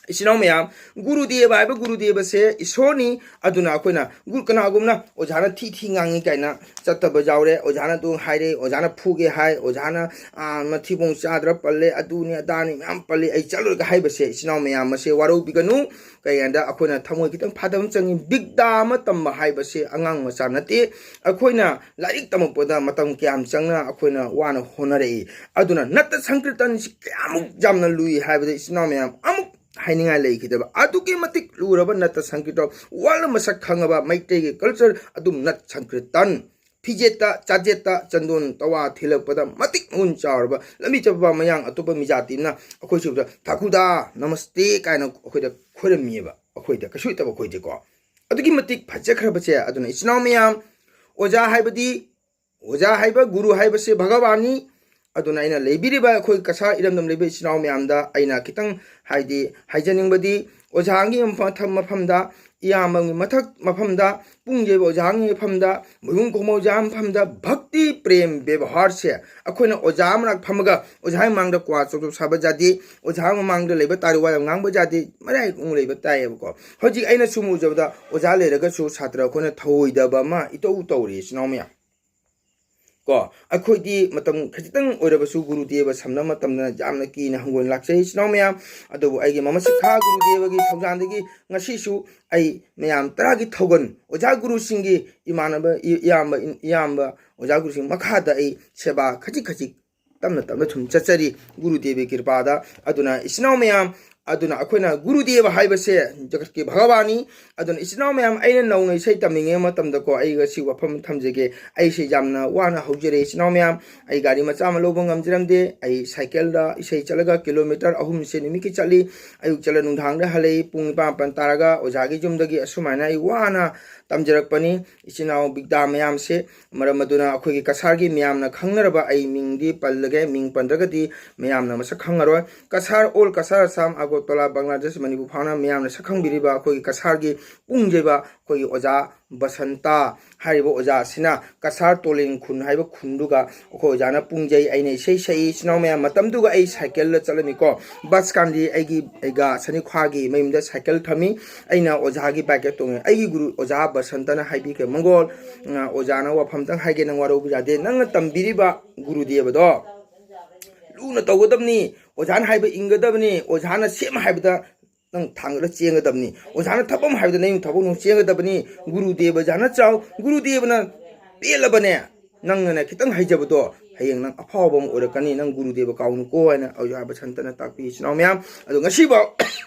ꯏꯆꯤꯟ ꯏꯅꯥꯎ ꯃꯌꯥꯝ, ꯒꯨꯔꯨꯗꯦꯕ ꯍꯥꯏꯕ ꯒꯨꯔꯨꯗꯦꯕꯁꯦ ꯏꯁꯣꯔꯅꯤ꯫ ꯑꯗꯨꯅ ꯑꯩꯈꯣꯏꯅ ꯒꯨꯔꯨ, ꯀꯅꯥꯒꯨꯝꯅ ꯑꯣꯖꯥꯅ ꯊꯤ ꯊꯤ ꯉꯥꯡꯉꯤ ꯀꯥꯏꯅ ꯆꯠꯇꯕ ꯌꯥꯎꯔꯦ, ꯑꯣꯖꯥꯅ ꯑꯗꯨ ꯍꯥꯏꯔꯦ, ꯑꯣꯖꯥꯅ ꯐꯨꯒꯦ ꯍꯥꯏ, ꯑꯣꯖꯥꯅ, ꯑꯥ, ꯃꯊꯤꯕꯣꯡ ꯆꯥꯗ꯭ꯔ ꯄꯜꯂꯦ, ꯑꯗꯨꯅꯤ ꯑꯗꯥꯅꯤ ꯃꯌꯥꯝ ꯄꯜꯂꯤ, ꯑꯩ ꯆꯠꯂꯣꯏꯒ ꯍꯥꯏꯕꯁꯦ, ꯏꯆꯤꯟ ꯏꯅꯥꯎ ꯃꯌꯥꯝ, ꯃꯁꯦ ꯋꯥꯔꯧꯕꯤꯒꯅꯨ꯫ ꯀꯩꯒꯤꯅꯣꯗ ꯑꯩꯈꯣꯏꯅ ꯊꯃꯣꯏ ꯈꯤꯇꯪ ꯐꯥꯊꯕ ꯑꯃ ꯆꯪꯉꯤ꯫ ꯕꯤꯗ꯭ꯌꯥ ꯑꯃ ꯇꯝꯕ ꯍꯥꯏꯕꯁꯦ ꯑꯉꯥꯡ ꯃꯆꯥ ꯅꯠꯇꯦ꯫ ꯑꯩꯈꯣꯏꯅ ꯂꯥꯏꯔꯤꯛ ꯇꯝꯃꯛꯄꯗ ꯃꯇꯝ ꯀꯌꯥꯝ ꯆꯪꯅ ꯑꯩꯈꯣꯏꯅ ꯋꯥꯅ ꯍꯣꯠꯅꯔꯛꯏ꯫ ꯑꯗꯨꯅ ꯅꯠꯇ ꯁꯪꯀꯤꯔꯇꯟꯁꯤ ꯀꯌꯥꯃꯨꯛ ꯌꯥꯝꯅ ꯂꯨꯏ ꯍꯥꯏꯕꯗ, ꯏꯆꯤꯟ ꯏꯅꯥꯎ ꯃꯌꯥꯝ, ꯑꯃꯨꯛ ꯍꯥꯏꯅꯤꯡꯉꯥꯏ ꯂꯩꯈꯤꯗꯕ꯫ ꯑꯗꯨꯛꯀꯤ ꯃꯇꯤꯛ ꯂꯨꯔꯕ ꯅꯠꯇ ꯁꯪꯀꯤꯔꯇꯟ, ꯋꯥꯔꯜ ꯃꯁꯛ ꯈꯪꯉꯕ ꯃꯩꯇꯩꯒꯤ ꯀꯜꯆꯔ ꯑꯗꯨꯝ ꯅꯠ ꯁꯪꯀꯤꯔꯇꯟ꯫ ꯐꯤꯖꯦꯠꯇ ꯆꯥꯖꯦꯠꯇ ꯆꯟꯗꯣꯟ ꯇꯋꯥ ꯊꯤꯜꯂꯛꯄꯗ ꯃꯇꯤꯛ ꯃꯒꯨꯟ ꯆꯥꯎꯔꯕ ꯂꯝꯕꯤ ꯆꯠꯄ ꯃꯌꯥꯡ ꯑꯇꯣꯞꯄ ꯃꯤꯖꯥꯇꯤꯅ ꯑꯩꯈꯣꯏ ꯁꯤꯕꯗ "ꯊꯥꯀꯨꯗꯥ, ꯅꯃꯁꯇꯦ" ꯀꯥꯏꯅ ꯑꯩꯈꯣꯏꯗ ꯈꯣꯏꯔꯝꯃꯤꯑꯕ꯫ ꯑꯩꯈꯣꯏꯗ ꯀꯩꯁꯨ ꯂꯩꯇꯕ ꯑꯩꯈꯣꯏꯗꯤꯀꯣ꯫ ꯑꯗꯨꯛꯀꯤ ꯃꯇꯤꯛ ꯐꯖꯈ꯭ꯔꯕꯁꯦ꯫ ꯑꯗꯨꯅ ꯏꯆꯤꯟ ꯏꯅꯥꯎ ꯃꯌꯥꯝ, ꯑꯣꯖꯥ ꯍꯥꯏꯕꯗꯤ, ꯑꯣꯖꯥ ꯍꯥꯏꯕ, ꯒꯨꯔꯨ ꯍꯥꯏꯕꯁꯦ ꯚꯒꯋꯥꯟꯅꯤ꯫ ꯑꯗꯨꯅ ꯑꯩꯅ ꯂꯩꯕꯤꯔꯤꯕ ꯑꯩꯈꯣꯏ ꯀꯁꯥꯔ ꯏꯔꯝꯗꯝ ꯂꯩꯕ ꯏꯆꯤꯟ ꯏꯅꯥꯎ ꯃꯌꯥꯝꯗ ꯑꯩꯅ ꯈꯤꯇꯪ, ꯍꯥꯏꯗꯤ, ꯍꯥꯏꯖꯅꯤꯡꯕꯗꯤ, ꯑꯣꯖꯥꯒꯤ ꯃꯐ-, ꯃꯐꯝꯗ, ꯏꯌꯥꯝꯕꯒꯤ ꯃꯊꯛ ꯃꯐꯝꯗ, ꯄꯨꯡ ꯌꯩꯕ ꯑꯣꯖꯥꯒꯤ ꯃꯐꯝꯗ, ꯃꯌꯨꯝ ꯈꯨꯝꯕ ꯑꯣꯖꯥ ꯃꯐꯝꯗ ꯚꯛꯇꯤ ꯄ꯭ꯔꯦꯝ ꯕꯦꯕꯍꯥꯔꯁꯦ, ꯑꯩꯈꯣꯏꯅ ꯑꯣꯖꯥ ꯃꯅꯥꯛ ꯐꯝꯃꯒ ꯑꯣꯖꯥꯒꯤ ꯃꯃꯥꯡꯗ ꯀ꯭ꯋꯥ ꯆꯣꯞ ꯆꯣꯞ ꯁꯥꯕ ꯌꯥꯗꯦ, ꯑꯣꯖꯥ ꯃꯃꯥꯡꯗ ꯂꯩꯕ ꯇꯥꯔꯤ ꯋꯥ ꯌꯥꯝ ꯉꯥꯡꯕ ꯌꯥꯗꯦ, ꯃꯔꯥꯏ ꯑꯃꯨꯛ ꯂꯩꯕ ꯇꯥꯏꯌꯦꯕꯀꯣ꯫ ꯍꯧꯖꯤꯛ ꯑꯩꯅ ꯁꯨꯝ ꯎꯖꯕꯗ ꯑꯣꯖꯥ ꯂꯩꯔꯒꯁꯨ ꯁꯥꯇ꯭ꯔ ꯑꯩꯈꯣꯏꯅ ꯊꯧꯑꯣꯏꯗꯕ ꯑꯃ ꯏꯇꯧ ꯇꯧꯔꯤ, ꯏꯆꯤꯟ ꯏꯅꯥꯎ ꯃꯌꯥꯝ꯫ ꯀꯣ, ꯑꯩꯈꯣꯏꯗꯤ ꯃꯇꯝ ꯈꯖꯤꯛꯇꯪ ꯑꯣꯏꯔꯕꯁꯨ ꯒꯨꯔꯨꯗꯦꯕ ꯁꯝꯅꯕ ꯃꯇꯝꯗ ꯌꯥꯝꯅ ꯀꯤꯅ ꯍꯪꯒꯣꯏꯅ ꯂꯥꯛꯆꯩ, ꯏꯆꯤꯟ ꯏꯅꯥꯎ ꯃꯌꯥꯝ꯫ ꯑꯗꯨꯕꯨ ꯑꯩꯒꯤ ꯃꯃꯥ ꯁꯤꯈꯥ ꯒꯨꯔꯨꯗꯦꯕꯒꯤ ꯊꯧꯖꯥꯜꯗꯒꯤ ꯉꯁꯤꯁꯨ ꯑꯩ ꯃꯌꯥꯝ ꯇꯔꯥꯒꯤ ꯊꯧꯒꯜ, ꯑꯣꯖꯥ ꯒꯨꯔꯨꯁꯤꯡꯒꯤ ꯏꯃꯥꯟꯅꯕ, ꯏ-, ꯏꯌꯥꯝꯕ, ꯏ-, ꯏꯌꯥꯝꯕ ꯑꯣꯖꯥ ꯒꯨꯔꯨꯁꯤꯡ ꯃꯈꯥꯗ ꯑꯩ ꯁꯦꯕꯥ ꯈꯖꯤꯛ ꯈꯖꯤꯛ ꯇꯞꯅ ꯇꯞꯅ ꯁꯨꯝ ꯆꯠꯆꯔꯤ, ꯒꯨꯔꯨꯗꯦꯕꯒꯤ ꯀ꯭ꯔꯤꯄꯥꯗ꯫ ꯑꯗꯨꯅ ꯏꯆꯤꯟ ꯏꯅꯥꯎ ꯃꯌꯥꯝ, ꯑꯗꯨꯅ ꯑꯩꯈꯣꯏꯅ ꯒꯨꯔꯨꯗꯦꯕ ꯍꯥꯏꯕꯁꯦ ꯖꯒꯠꯀꯤ ꯚꯒꯋꯥꯟꯅꯤ꯫ ꯑꯗꯨꯅ ꯏꯆꯤꯟ ꯏꯅꯥꯎ ꯃꯌꯥꯝ, ꯑꯩꯅ ꯅꯧꯅ ꯏꯁꯩ ꯇꯝꯅꯤꯡꯉꯤꯉꯩ ꯃꯇꯝꯗꯀꯣ, ꯑꯩ ꯉꯁꯤ ꯋꯥꯐꯝ ꯊꯝꯖꯒꯦ, ꯑꯩꯁꯦ ꯌꯥꯝꯅ ꯋꯥꯅ ꯍꯧꯖꯔꯛꯏ ꯏꯆꯤꯟ ꯏꯅꯥꯎ ꯃꯌꯥꯝ꯫ ꯑꯩ ꯒꯥꯔꯤ ꯃꯆꯥ ꯑꯃ ꯂꯧꯕ ꯉꯝꯖꯔꯝꯗꯦ꯫ ꯑꯩ ꯁꯥꯏꯀꯜꯗ ꯏꯁꯩ ꯆꯠꯂꯒ ꯀꯤꯂꯣꯃꯤꯇꯔ ꯑꯍꯨꯝꯁꯦ ꯅꯨꯃꯤꯠꯀꯤ ꯆꯠꯂꯤ꯫ ꯑꯌꯨꯛ ꯆꯠꯂ ꯅꯨꯡꯗꯥꯡꯗ ꯍꯜꯂꯛꯏ꯫ ꯄꯨꯡ ꯅꯤꯄꯥꯟ ꯃꯥꯄꯟ ꯇꯥꯔꯒ ꯑꯣꯖꯥꯒꯤ ꯌꯨꯝꯗꯒꯤ ꯑꯁꯨꯃꯥꯏꯅ ꯑꯩ ꯋꯥꯅ ꯇꯝꯖꯔꯛꯄꯅꯤ꯫ ꯏꯆꯤꯟ ꯏꯅꯥꯎ ꯕꯤꯗ꯭ꯌꯥ ꯃꯌꯥꯝꯁꯦ, ꯃꯔꯝ ꯑꯗꯨꯅ ꯑꯩꯈꯣꯏꯒꯤ ꯀꯁꯥꯔꯒꯤ ꯃꯤꯌꯥꯝꯅ ꯈꯪꯅꯔꯕ, ꯑꯩ ꯃꯤꯡꯗꯤ ꯄꯜꯂꯒꯦ, ꯃꯤꯡ ꯄꯟꯗ꯭ꯔꯒꯗꯤ ꯃꯌꯥꯝꯅ ꯃꯁꯛ ꯈꯪꯉꯔꯣꯏ꯫ ꯀꯁꯥꯔ, all ꯀꯁꯥꯔ, ꯑꯁꯥꯝ, ꯑꯒꯔꯇꯂꯥ, ꯕꯪꯒ꯭ꯂꯥꯗꯦꯁ, ꯃꯅꯤꯄꯨꯔ ꯐꯥꯎꯅ ꯃꯤꯌꯥꯝꯅ ꯁꯛ ꯈꯪꯕꯤꯔꯤꯕ ꯑꯩꯈꯣꯏꯒꯤ ꯀꯁꯥꯔꯒꯤ ꯄꯨꯡ ꯌꯩꯕ ꯑꯩꯈꯣꯏꯒꯤ ꯑꯣꯖꯥ ꯕꯁꯟꯇ ꯍꯥꯏꯔꯤꯕ ꯑꯣꯖꯥ ꯑꯁꯤꯅ ꯀꯁꯥꯔ ꯇꯣꯂꯤꯡ ꯈꯨꯟ ꯍꯥꯏꯕ ꯈꯨꯟꯗꯨꯒ ꯑꯩꯈꯣꯏ ꯑꯣꯖꯥꯅ ꯄꯨꯡ ꯌꯩ, ꯑꯩꯅ ꯏꯁꯩ ꯁꯛꯏ꯫ ꯏꯆꯤꯟ ꯏꯅꯥꯎ ꯃꯌꯥꯝ, ꯃꯇꯝꯗꯨꯒ ꯑꯩ ꯁꯥꯏꯀꯜꯗ ꯆꯠꯂꯝꯃꯤꯀꯣ꯫ ꯕꯁ ꯀꯥꯟꯗꯤ ꯑꯩꯒꯤ, ꯑꯩꯒ ꯁꯅꯤꯈ꯭ꯋꯥꯒꯤ ꯃꯌꯨꯝꯗ ꯁꯥꯏꯀꯜ ꯊꯝꯃꯤ, ꯑꯩꯅ ꯑꯣꯖꯥꯒꯤ ꯕꯥꯏꯛꯇ ꯇꯣꯡꯉꯦ꯫ ꯑꯩꯒꯤ ꯒꯨꯔꯨ ꯑꯣꯖꯥ ꯕꯁꯟꯇꯅ ꯍꯥꯏꯕꯤꯈ꯭ꯔꯦ, "ꯃꯪꯒꯣꯜ, ꯑ, ꯑꯣꯖꯥꯅ ꯋꯥꯐꯝꯇꯪ ꯍꯥꯏꯒꯦ, ꯅꯪ ꯋꯥꯔꯧꯕ ꯌꯥꯗꯦ꯫ ꯅꯪꯅ ꯇꯝꯕꯤꯔꯤꯕ ꯒꯨꯔꯨꯗꯦꯕꯗꯣ ꯂꯨꯅ ꯇꯧꯒꯗꯕꯅꯤ, ꯑꯣꯖꯥꯅ ꯍꯥꯏꯕ ꯏꯟꯒꯗꯕꯅꯤ, ꯑꯣꯖꯥꯅ ꯁꯦꯝ ꯍꯥꯏꯕꯗ ꯅꯪ ꯊꯥꯡꯒꯠꯂ ꯆꯦꯟꯒꯗꯕꯅꯤ, ꯑꯣꯖꯥꯅ ꯊꯕꯛ ꯑꯃ ꯍꯥꯏꯕꯗ ꯅꯪ ꯊꯕꯛ ꯑꯃ ꯆꯦꯟꯒꯗꯕꯅꯤ꯫ ꯒꯨꯔꯨꯗꯦꯕ ꯑꯣꯖꯥꯅ ꯆꯥꯎ, ꯒꯨꯔꯨꯗꯦꯕꯅ ꯄꯦꯜꯂꯕꯅꯦ, ꯅꯪꯅꯅꯦ ꯈꯤꯇꯪ ꯍꯩꯖꯕꯗꯣ ꯍꯌꯦꯡ ꯅꯪ ꯑꯐꯥꯎꯕ ꯑꯃ ꯑꯣꯏꯔꯛꯀꯅꯤ, ꯅꯪ ꯒꯨꯔꯨꯗꯦꯕ ꯀꯥꯎꯅꯨꯀꯣ" ꯍꯥꯏꯅ ꯑꯣꯖꯥ ꯕꯁꯟꯇꯅ ꯇꯥꯛꯄꯤ꯫ ꯏꯆꯤꯟ ꯏꯅꯥꯎ ꯃꯌꯥꯝ, ꯑꯗꯣ ꯉꯁꯤꯐꯥꯎ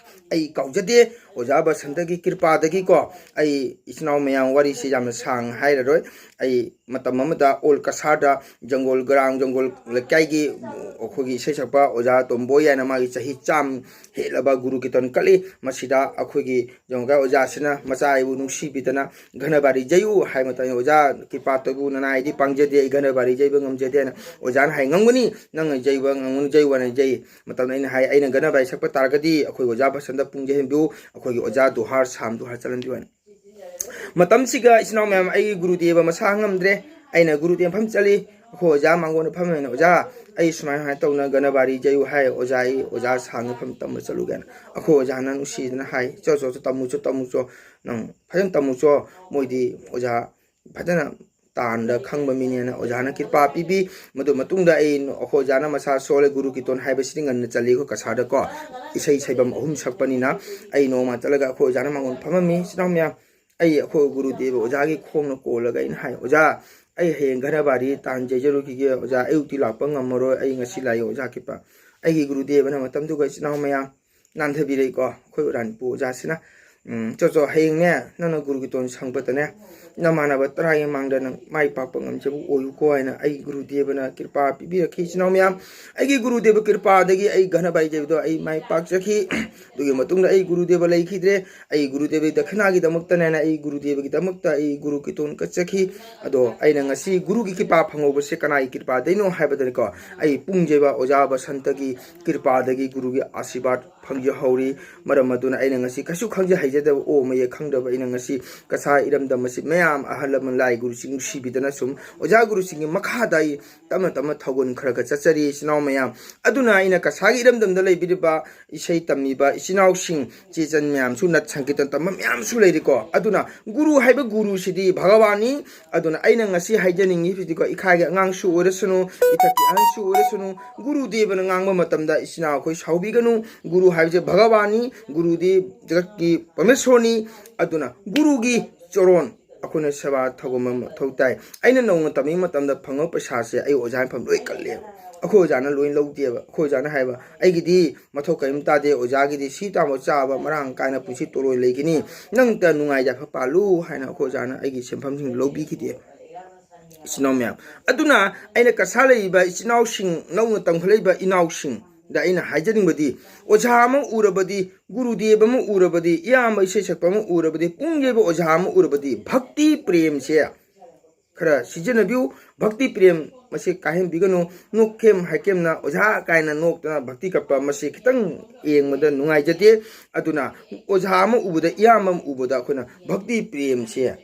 ꯑꯩ ꯀꯥꯎꯖꯗꯦ꯫ ꯑꯣꯖꯥ ꯕꯁꯟꯇꯒꯤ ꯀ꯭ꯔꯤꯄꯥꯗꯒꯤꯀꯣ, ꯑꯩ ꯏꯆꯤꯟ ꯏꯅꯥꯎ ꯃꯌꯥꯝ, ꯋꯥꯔꯤꯁꯤ ꯌꯥꯝꯅ ꯁꯥꯡꯅ ꯍꯥꯏꯔꯔꯣꯏ꯫ ꯑꯩ ꯃꯇꯝ ꯑꯃꯗ all ꯀꯁꯥꯔꯗ ꯖꯪꯒꯣꯜ ꯒ꯭ꯔꯥꯎꯟ, ꯖꯪꯒꯣꯜ ꯂꯩꯀꯥꯏꯒꯤ ꯑꯩꯈꯣꯏꯒꯤ ꯏꯁꯩ ꯁꯛꯄ ꯑꯣꯖꯥ ꯇꯣꯝꯕꯣꯏ ꯍꯥꯏꯅ ꯃꯥꯒꯤ ꯆꯍꯤ ꯆꯥꯝ ꯍꯦꯜꯂꯕ ꯒꯨꯔꯨ ꯀꯤꯔꯇꯟ ꯀꯠꯂꯤ꯫ ꯃꯁꯤꯗ ꯑꯩꯈꯣꯏꯒꯤ ꯖꯪꯒꯣꯜ ꯒ꯭ꯔꯥꯎꯟ ꯑꯣꯖꯥꯁꯤꯅ ꯃꯆꯥ ꯑꯩꯕꯨ ꯅꯨꯡꯁꯤꯕꯤꯗꯅ "ꯘꯅꯕꯥꯔꯤ ꯖꯌꯨ" ꯍꯥꯏ ꯃꯇꯝꯗ, "ꯑꯣꯖꯥ ꯀ꯭ꯔꯤꯄꯥ ꯇꯧꯕꯤꯌꯨ, ꯅꯅꯥꯏꯗꯤ ꯄꯥꯡꯖꯗꯦ, ꯑꯩ ꯘꯅꯕꯥꯔꯤ ꯌꯩꯕ ꯉꯝꯖꯗꯦ" ꯍꯥꯏꯅ ꯑꯣꯖꯥꯅ ꯍꯥꯏ꯫ "ꯉꯝꯒꯅꯤ, ꯅꯪꯅ ꯌꯩꯕ ꯉꯝꯒꯅꯤ, ꯌꯩꯌꯨ" ꯍꯥꯏꯅ ꯌꯩ꯫ ꯃꯇꯝꯗ ꯑꯩꯅ ꯍꯥꯏ, "ꯑꯩꯅ ꯘꯅꯕꯥꯔꯤ ꯁꯛꯄ ꯇꯥꯔꯒꯗꯤ ꯑꯩꯈꯣꯏꯒꯤ ꯑꯣꯖꯥ ꯕꯁꯟꯇ ꯄꯨꯡ ꯌꯩꯍꯟꯕꯤꯌꯨ, ꯑꯩꯈꯣꯏꯒꯤ ꯑꯣꯖꯥ ꯗꯨꯍꯥꯔ ꯁꯥꯝ ꯗꯨꯍꯥꯔ ꯆꯠꯍꯟꯕꯤꯌꯨ" ꯍꯥꯏꯅ꯫ ꯃꯇꯝꯁꯤꯒ ꯏꯆꯤꯟ ꯏꯅꯥꯎ ꯃꯌꯥꯝ, ꯑꯩꯒꯤ ꯒꯨꯔꯨꯗꯦꯕ ꯃꯁꯥ ꯉꯝꯗ꯭ꯔꯦ꯫ ꯑꯩꯅ ꯒꯨꯔꯨꯗꯦꯕ ꯃꯐꯝ ꯆꯠꯂꯤ꯫ ꯑꯩꯈꯣꯏ ꯑꯣꯖꯥ ꯃꯥꯡꯒꯣꯟꯗ ꯐꯝꯃꯦꯅ, "ꯑꯣꯖꯥ, ꯑꯩ ꯁꯨꯃꯥꯏ ꯁꯨꯃꯥꯏꯅ ꯇꯧꯅ ꯘꯅꯕꯥꯔꯤ ꯌꯩꯌꯨ" ꯍꯥꯏ꯫ "ꯑꯣꯖꯥ, ꯑꯩ ꯑꯣꯖꯥ ꯁꯥꯡꯒꯤ ꯃꯐꯝ ꯇꯝꯕ ꯆꯠꯂꯨꯒꯦꯅ" ꯑꯩꯈꯣꯏ ꯑꯣꯖꯥꯅ ꯅꯨꯡꯁꯤꯗꯅ ꯍꯥꯏ, "ꯆꯣ, ꯆꯣ, ꯆꯣ, ꯇꯝꯃꯨ ꯆꯣ, ꯇꯝꯃꯨ ꯆꯣ, ꯅꯪ ꯐꯖꯅ ꯇꯝꯃꯨ ꯆꯣ, ꯃꯣꯏꯗꯤ ꯑꯣꯖꯥ ꯐꯖꯅ ꯇꯥꯟꯗ ꯈꯪꯕ ꯃꯤꯅꯦꯅ ꯑꯣꯖꯥꯅ ꯀ꯭ꯔꯤꯄꯥ ꯄꯤꯕꯤ꯫ ꯃꯗꯨ ꯃꯇꯨꯡꯗ ꯑꯩ, ꯑꯩꯈꯣꯏ ꯑꯣꯖꯥꯅ ꯃꯁꯥ ꯁꯣꯜꯂꯦ, ꯒꯨꯔꯨ ꯀꯤꯔꯇꯣꯟ ꯍꯥꯏꯕꯁꯤꯗꯤ ꯉꯟꯅ ꯆꯜꯂꯤ ꯑꯩꯈꯣꯏ ꯀꯁꯥꯔꯗꯀꯣ, ꯏꯁꯩ ꯁꯩꯐꯝ ꯑꯍꯨꯝ ꯁꯛꯄꯅꯤꯅ꯫ ꯑꯩ ꯅꯣꯡꯃ ꯆꯠꯂꯒ ꯑꯩꯈꯣꯏ ꯑꯣꯖꯥꯅ ꯃꯉꯣꯟ ꯐꯝꯃꯝꯃꯤ, "ꯏꯆꯤꯟ ꯏꯅꯥꯎ ꯃꯌꯥꯝ, ꯑꯩ ꯑꯩꯈꯣꯏ ꯒꯨꯔꯨꯗꯦꯕ ꯑꯣꯖꯥꯒꯤ ꯈꯣꯡꯅ ꯀꯣꯜꯂꯒ ꯑꯩꯅ ꯍꯥꯏ, 'ꯑꯣꯖꯥ, ꯑꯩ ꯍꯌꯦꯡ ꯘꯅꯕꯥꯔꯤ ꯇꯥꯟ ꯌꯩꯖꯔꯨꯈꯤꯒꯦ ꯑꯣꯖꯥ, ꯑꯌꯨꯛꯇꯤ ꯂꯥꯛꯄ ꯉꯝꯃꯔꯣꯏ, ꯑꯩ ꯉꯁꯤ ꯂꯥꯛꯏ ꯑꯣꯖꯥ ꯀ꯭ꯔꯤꯄꯥ.'" ꯑꯩꯒꯤ ꯒꯨꯔꯨꯗꯦꯕꯅ ꯃꯇꯝꯗꯨꯒ, ꯏꯆꯤꯟ ꯏꯅꯥꯎ ꯃꯌꯥꯝ, ꯅꯥꯟꯊꯕꯤꯔꯛꯏꯀꯣ ꯑꯩꯈꯣꯏ ꯎꯔꯥꯟꯄꯨ ꯑꯣꯖꯥꯁꯤꯅ꯫ "ꯎꯝ, ꯆꯣ ꯆꯣ, ꯍꯌꯦꯡꯅꯦ ꯅꯪꯅ ꯒꯨꯔꯨ ꯀꯤꯔꯇꯣꯟ ꯁꯪꯕꯗꯅꯦ, ꯅꯃꯥꯟꯅꯕ ꯇꯔꯥꯒꯤ ꯃꯥꯡꯗ ꯅꯪ ꯃꯥꯏ ꯄꯥꯛꯄ ꯉꯝꯖꯕ ꯑꯣꯏꯌꯨꯀꯣ" ꯍꯥꯏꯅ ꯑꯩꯒꯤ ꯒꯨꯔꯨꯗꯦꯕꯅ ꯀ꯭ꯔꯤꯄꯥ ꯄꯤꯕꯤꯔꯛꯈꯤ꯫ ꯏꯆꯤꯟ ꯏꯅꯥꯎ ꯃꯌꯥꯝ, ꯑꯩꯒꯤ ꯒꯨꯔꯨꯗꯦꯕ ꯀ꯭ꯔꯤꯄꯥꯗꯒꯤ ꯑꯩ ꯘꯅꯕꯥꯔꯤ ꯌꯩꯕꯗꯣ ꯑꯩ ꯃꯥꯏ ꯄꯥꯛꯆꯈꯤ꯫ ꯑꯗꯨꯒꯤ ꯃꯇꯨꯡꯗ ꯑꯩ ꯒꯨꯔꯨꯗꯦꯕ ꯂꯩꯈꯤꯗ꯭ꯔꯦ꯫ ꯑꯩ ꯒꯨꯔꯨꯗꯦꯕꯒꯤ ꯗꯈꯤꯅꯥꯒꯤꯗꯃꯛꯇꯅꯦꯅ ꯑꯩ ꯒꯨꯔꯨꯗꯦꯕꯒꯤꯗꯃꯛꯇ ꯑꯩ ꯒꯨꯔꯨ ꯀꯤꯔꯇꯣꯟ ꯀꯠꯆꯈꯤ꯫ ꯑꯗꯣ ꯑꯩꯅ ꯉꯁꯤ ꯒꯨꯔꯨꯒꯤ ꯀ꯭ꯔꯤꯄꯥ ꯐꯪꯍꯧꯕꯁꯦ ꯀꯅꯥꯒꯤ ꯀ꯭ꯔꯤꯄꯥꯗꯩꯅꯣ ꯍꯥꯏꯕꯗꯅꯤꯀꯣ, ꯑꯩ ꯄꯨꯡ ꯌꯩꯕ ꯑꯣꯖꯥ ꯕꯁꯟꯇꯒꯤ ꯀ꯭ꯔꯤꯄꯥꯗꯒꯤ ꯒꯨꯔꯨꯒꯤ ꯑꯥꯁꯤꯔꯕꯥꯗ ꯐꯪꯖꯍꯧꯔꯤ꯫ ꯃꯔꯝ ꯑꯗꯨꯅ ꯑꯩꯅ ꯉꯁꯤ ꯀꯩꯁꯨ ꯈꯪꯖ ꯍꯩꯖꯗꯕ, ꯑꯣ ꯃꯌꯦꯛ ꯈꯪꯗꯕ ꯑꯩꯅ ꯉꯁꯤ ꯀꯁꯥꯔ ꯏꯔꯝꯗꯝ ꯑꯁꯤ ꯃꯌꯥꯝ ꯑꯍꯜ ꯂꯃꯟ ꯂꯥꯏ ꯒꯨꯔꯨꯁꯤꯡ ꯅꯨꯡꯁꯤꯕꯤꯗꯅ ꯁꯨꯝ ꯑꯣꯖꯥ ꯒꯨꯔꯨꯁꯤꯡꯒꯤ ꯃꯈꯥꯗ ꯑꯩ ꯇꯞꯅ ꯇꯞꯅ ꯊꯧꯒꯣꯟ ꯈꯔ ꯈꯔ ꯆꯠꯆꯔꯤ, ꯏꯆꯤꯟ ꯏꯅꯥꯎ ꯃꯌꯥꯝ꯫ ꯑꯗꯨꯅ ꯑꯩꯅ ꯀꯁꯥꯔꯒꯤ ꯏꯔꯝꯗꯝꯗ ꯂꯩꯕꯤꯔꯤꯕ ꯏꯁꯩ ꯇꯝꯃꯤꯕ ꯏꯆꯤꯟ ꯏꯅꯥꯎꯁꯤꯡ, ꯆꯦ ꯆꯟ ꯃꯌꯥꯝꯁꯨ, ꯅꯠ ꯁꯪꯀꯤꯔꯇꯟ ꯇꯝꯕ ꯃꯌꯥꯝꯁꯨ ꯂꯩꯔꯤꯀꯣ꯫ ꯑꯗꯨꯅ ꯒꯨꯔꯨ ꯍꯥꯏꯕ ꯒꯨꯔꯨꯁꯤꯗꯤ ꯚꯒꯋꯥꯟꯅꯤ꯫ ꯑꯗꯨꯅ ꯑꯩꯅ ꯉꯁꯤ ꯍꯥꯏꯖꯅꯤꯡꯉꯤꯕꯁꯤꯗꯤꯀꯣ, ꯏꯈꯥꯒꯤ ꯑꯉꯥꯡꯁꯨ ꯑꯣꯏꯔꯁꯅꯨ, ꯏꯊꯛꯀꯤ ꯑꯍꯟꯁꯨ ꯑꯣꯏꯔꯁꯅꯨ, ꯒꯨꯔꯨꯗꯦꯕꯅ ꯉꯥꯡꯕ ꯃꯇꯝꯗ ꯏꯆꯤꯟ ꯏꯅꯥꯎ ꯑꯩꯈꯣꯏ ꯁꯥꯎꯕꯤꯒꯅꯨ꯫ ꯒꯨꯔꯨ ꯍꯥꯏꯕꯁꯦ ꯚꯒꯋꯥꯟꯅꯤ, ꯒꯨꯔꯨꯗꯤ ꯖꯒꯠꯀꯤ ꯄꯔꯃꯦꯁꯣꯔꯅꯤ꯫ ꯑꯗꯨꯅ ꯒꯨꯔꯨꯒꯤ ꯆꯣꯔꯣꯟ ꯑꯩꯈꯣꯏꯅ ꯁꯦꯕꯥ ꯊꯧꯒꯝ ꯑꯃ ꯃꯊꯧ ꯇꯥꯏ꯫ ꯑꯩꯅ ꯅꯧꯅ ꯇꯝꯃꯤꯉꯩ ꯃꯇꯝꯗ ꯐꯪꯕ ꯄꯩꯁꯥꯁꯦ ꯑꯩ ꯑꯣꯖꯥ ꯃꯐꯝ ꯂꯣꯏ ꯀꯜꯂꯦꯕ꯫ ꯑꯩꯈꯣꯏ ꯑꯣꯖꯥꯅ ꯂꯣꯏ ꯂꯧꯗꯦꯕ꯫ ꯑꯩꯈꯣꯏ ꯑꯣꯖꯥꯅ ꯍꯥꯏꯕ, "ꯑꯩꯒꯤꯗꯤ ꯃꯊꯧ ꯀꯔꯤꯝ ꯇꯥꯗꯦ, ꯑꯣꯖꯥꯒꯤꯗꯤ ꯁꯤ ꯇꯥꯕ ꯆꯥꯕ ꯃꯔꯥꯡ ꯀꯥꯏꯅ ꯄꯨꯟꯁꯤ ꯇꯣꯔꯣꯏ ꯂꯩꯒꯅꯤ, ꯅꯪꯇ ꯅꯨꯡꯉꯥꯏ ꯌꯥꯏꯐ ꯄꯥꯜꯂꯨ" ꯍꯥꯏꯅ ꯑꯩꯈꯣꯏ ꯑꯣꯖꯥꯅ ꯑꯩꯒꯤ ꯁꯦꯟꯐꯝꯁꯤꯡ ꯂꯧꯕꯤꯈꯤꯗꯦ꯫ ꯏꯆꯤꯟ ꯏꯅꯥꯎ ꯃꯌꯥꯝ, ꯑꯗꯨꯅ ꯑꯩꯅ ꯀꯁꯥꯔ ꯂꯩꯔꯤꯕ ꯏꯆꯤꯟ ꯏꯅꯥꯎꯁꯤꯡ, ꯅꯧꯅ ꯇꯝꯈꯠꯂꯛꯏꯕ ꯏꯅꯥꯎꯁꯤꯡꯗ ꯑꯩꯅ ꯍꯥꯏꯖꯅꯤꯡꯕꯗꯤ, ꯑꯣꯖꯥ ꯑꯃ ꯎꯔꯕꯗꯤ, ꯒꯨꯔꯨꯗꯦꯕ ꯑꯃ ꯎꯔꯕꯗꯤ, ꯏꯌꯥꯝꯕ ꯏꯁꯩ ꯁꯛꯄ ꯑꯃ ꯎꯔꯕꯗꯤ, ꯄꯨꯡ ꯌꯩꯕ ꯑꯣꯖꯥ ꯑꯃ ꯎꯔꯕꯗꯤ, ꯚꯛꯇꯤ ꯄ꯭ꯔꯦꯝꯁꯦ ꯈꯔ ꯁꯤꯖꯤꯟꯅꯕꯤꯌꯨ꯫ ꯚꯛꯇꯤ ꯄ꯭ꯔꯦꯝ ꯃꯁꯤ ꯀꯥꯏꯍꯟꯕꯤꯒꯅꯨ꯫ ꯅꯣꯛꯈꯦꯝ ꯍꯥꯏꯀꯦꯝꯅ ꯑꯣꯖꯥ ꯀꯥꯏꯅ ꯅꯣꯛꯇꯅ ꯚꯛꯇꯤ ꯀꯠꯄ ꯃꯁꯤ ꯈꯤꯇꯪ ꯌꯦꯡꯕꯗ ꯅꯨꯡꯉꯥꯏꯖꯗꯦ꯫ ꯑꯗꯨꯅ ꯑꯣꯖꯥ ꯑꯃ ꯎꯕꯗ, ꯏꯌꯥꯝꯕ ꯑꯃ ꯎꯕꯗ ꯑꯩꯈꯣꯏꯅ ꯚꯛꯇꯤ ꯄ꯭ꯔꯦꯝꯁꯦ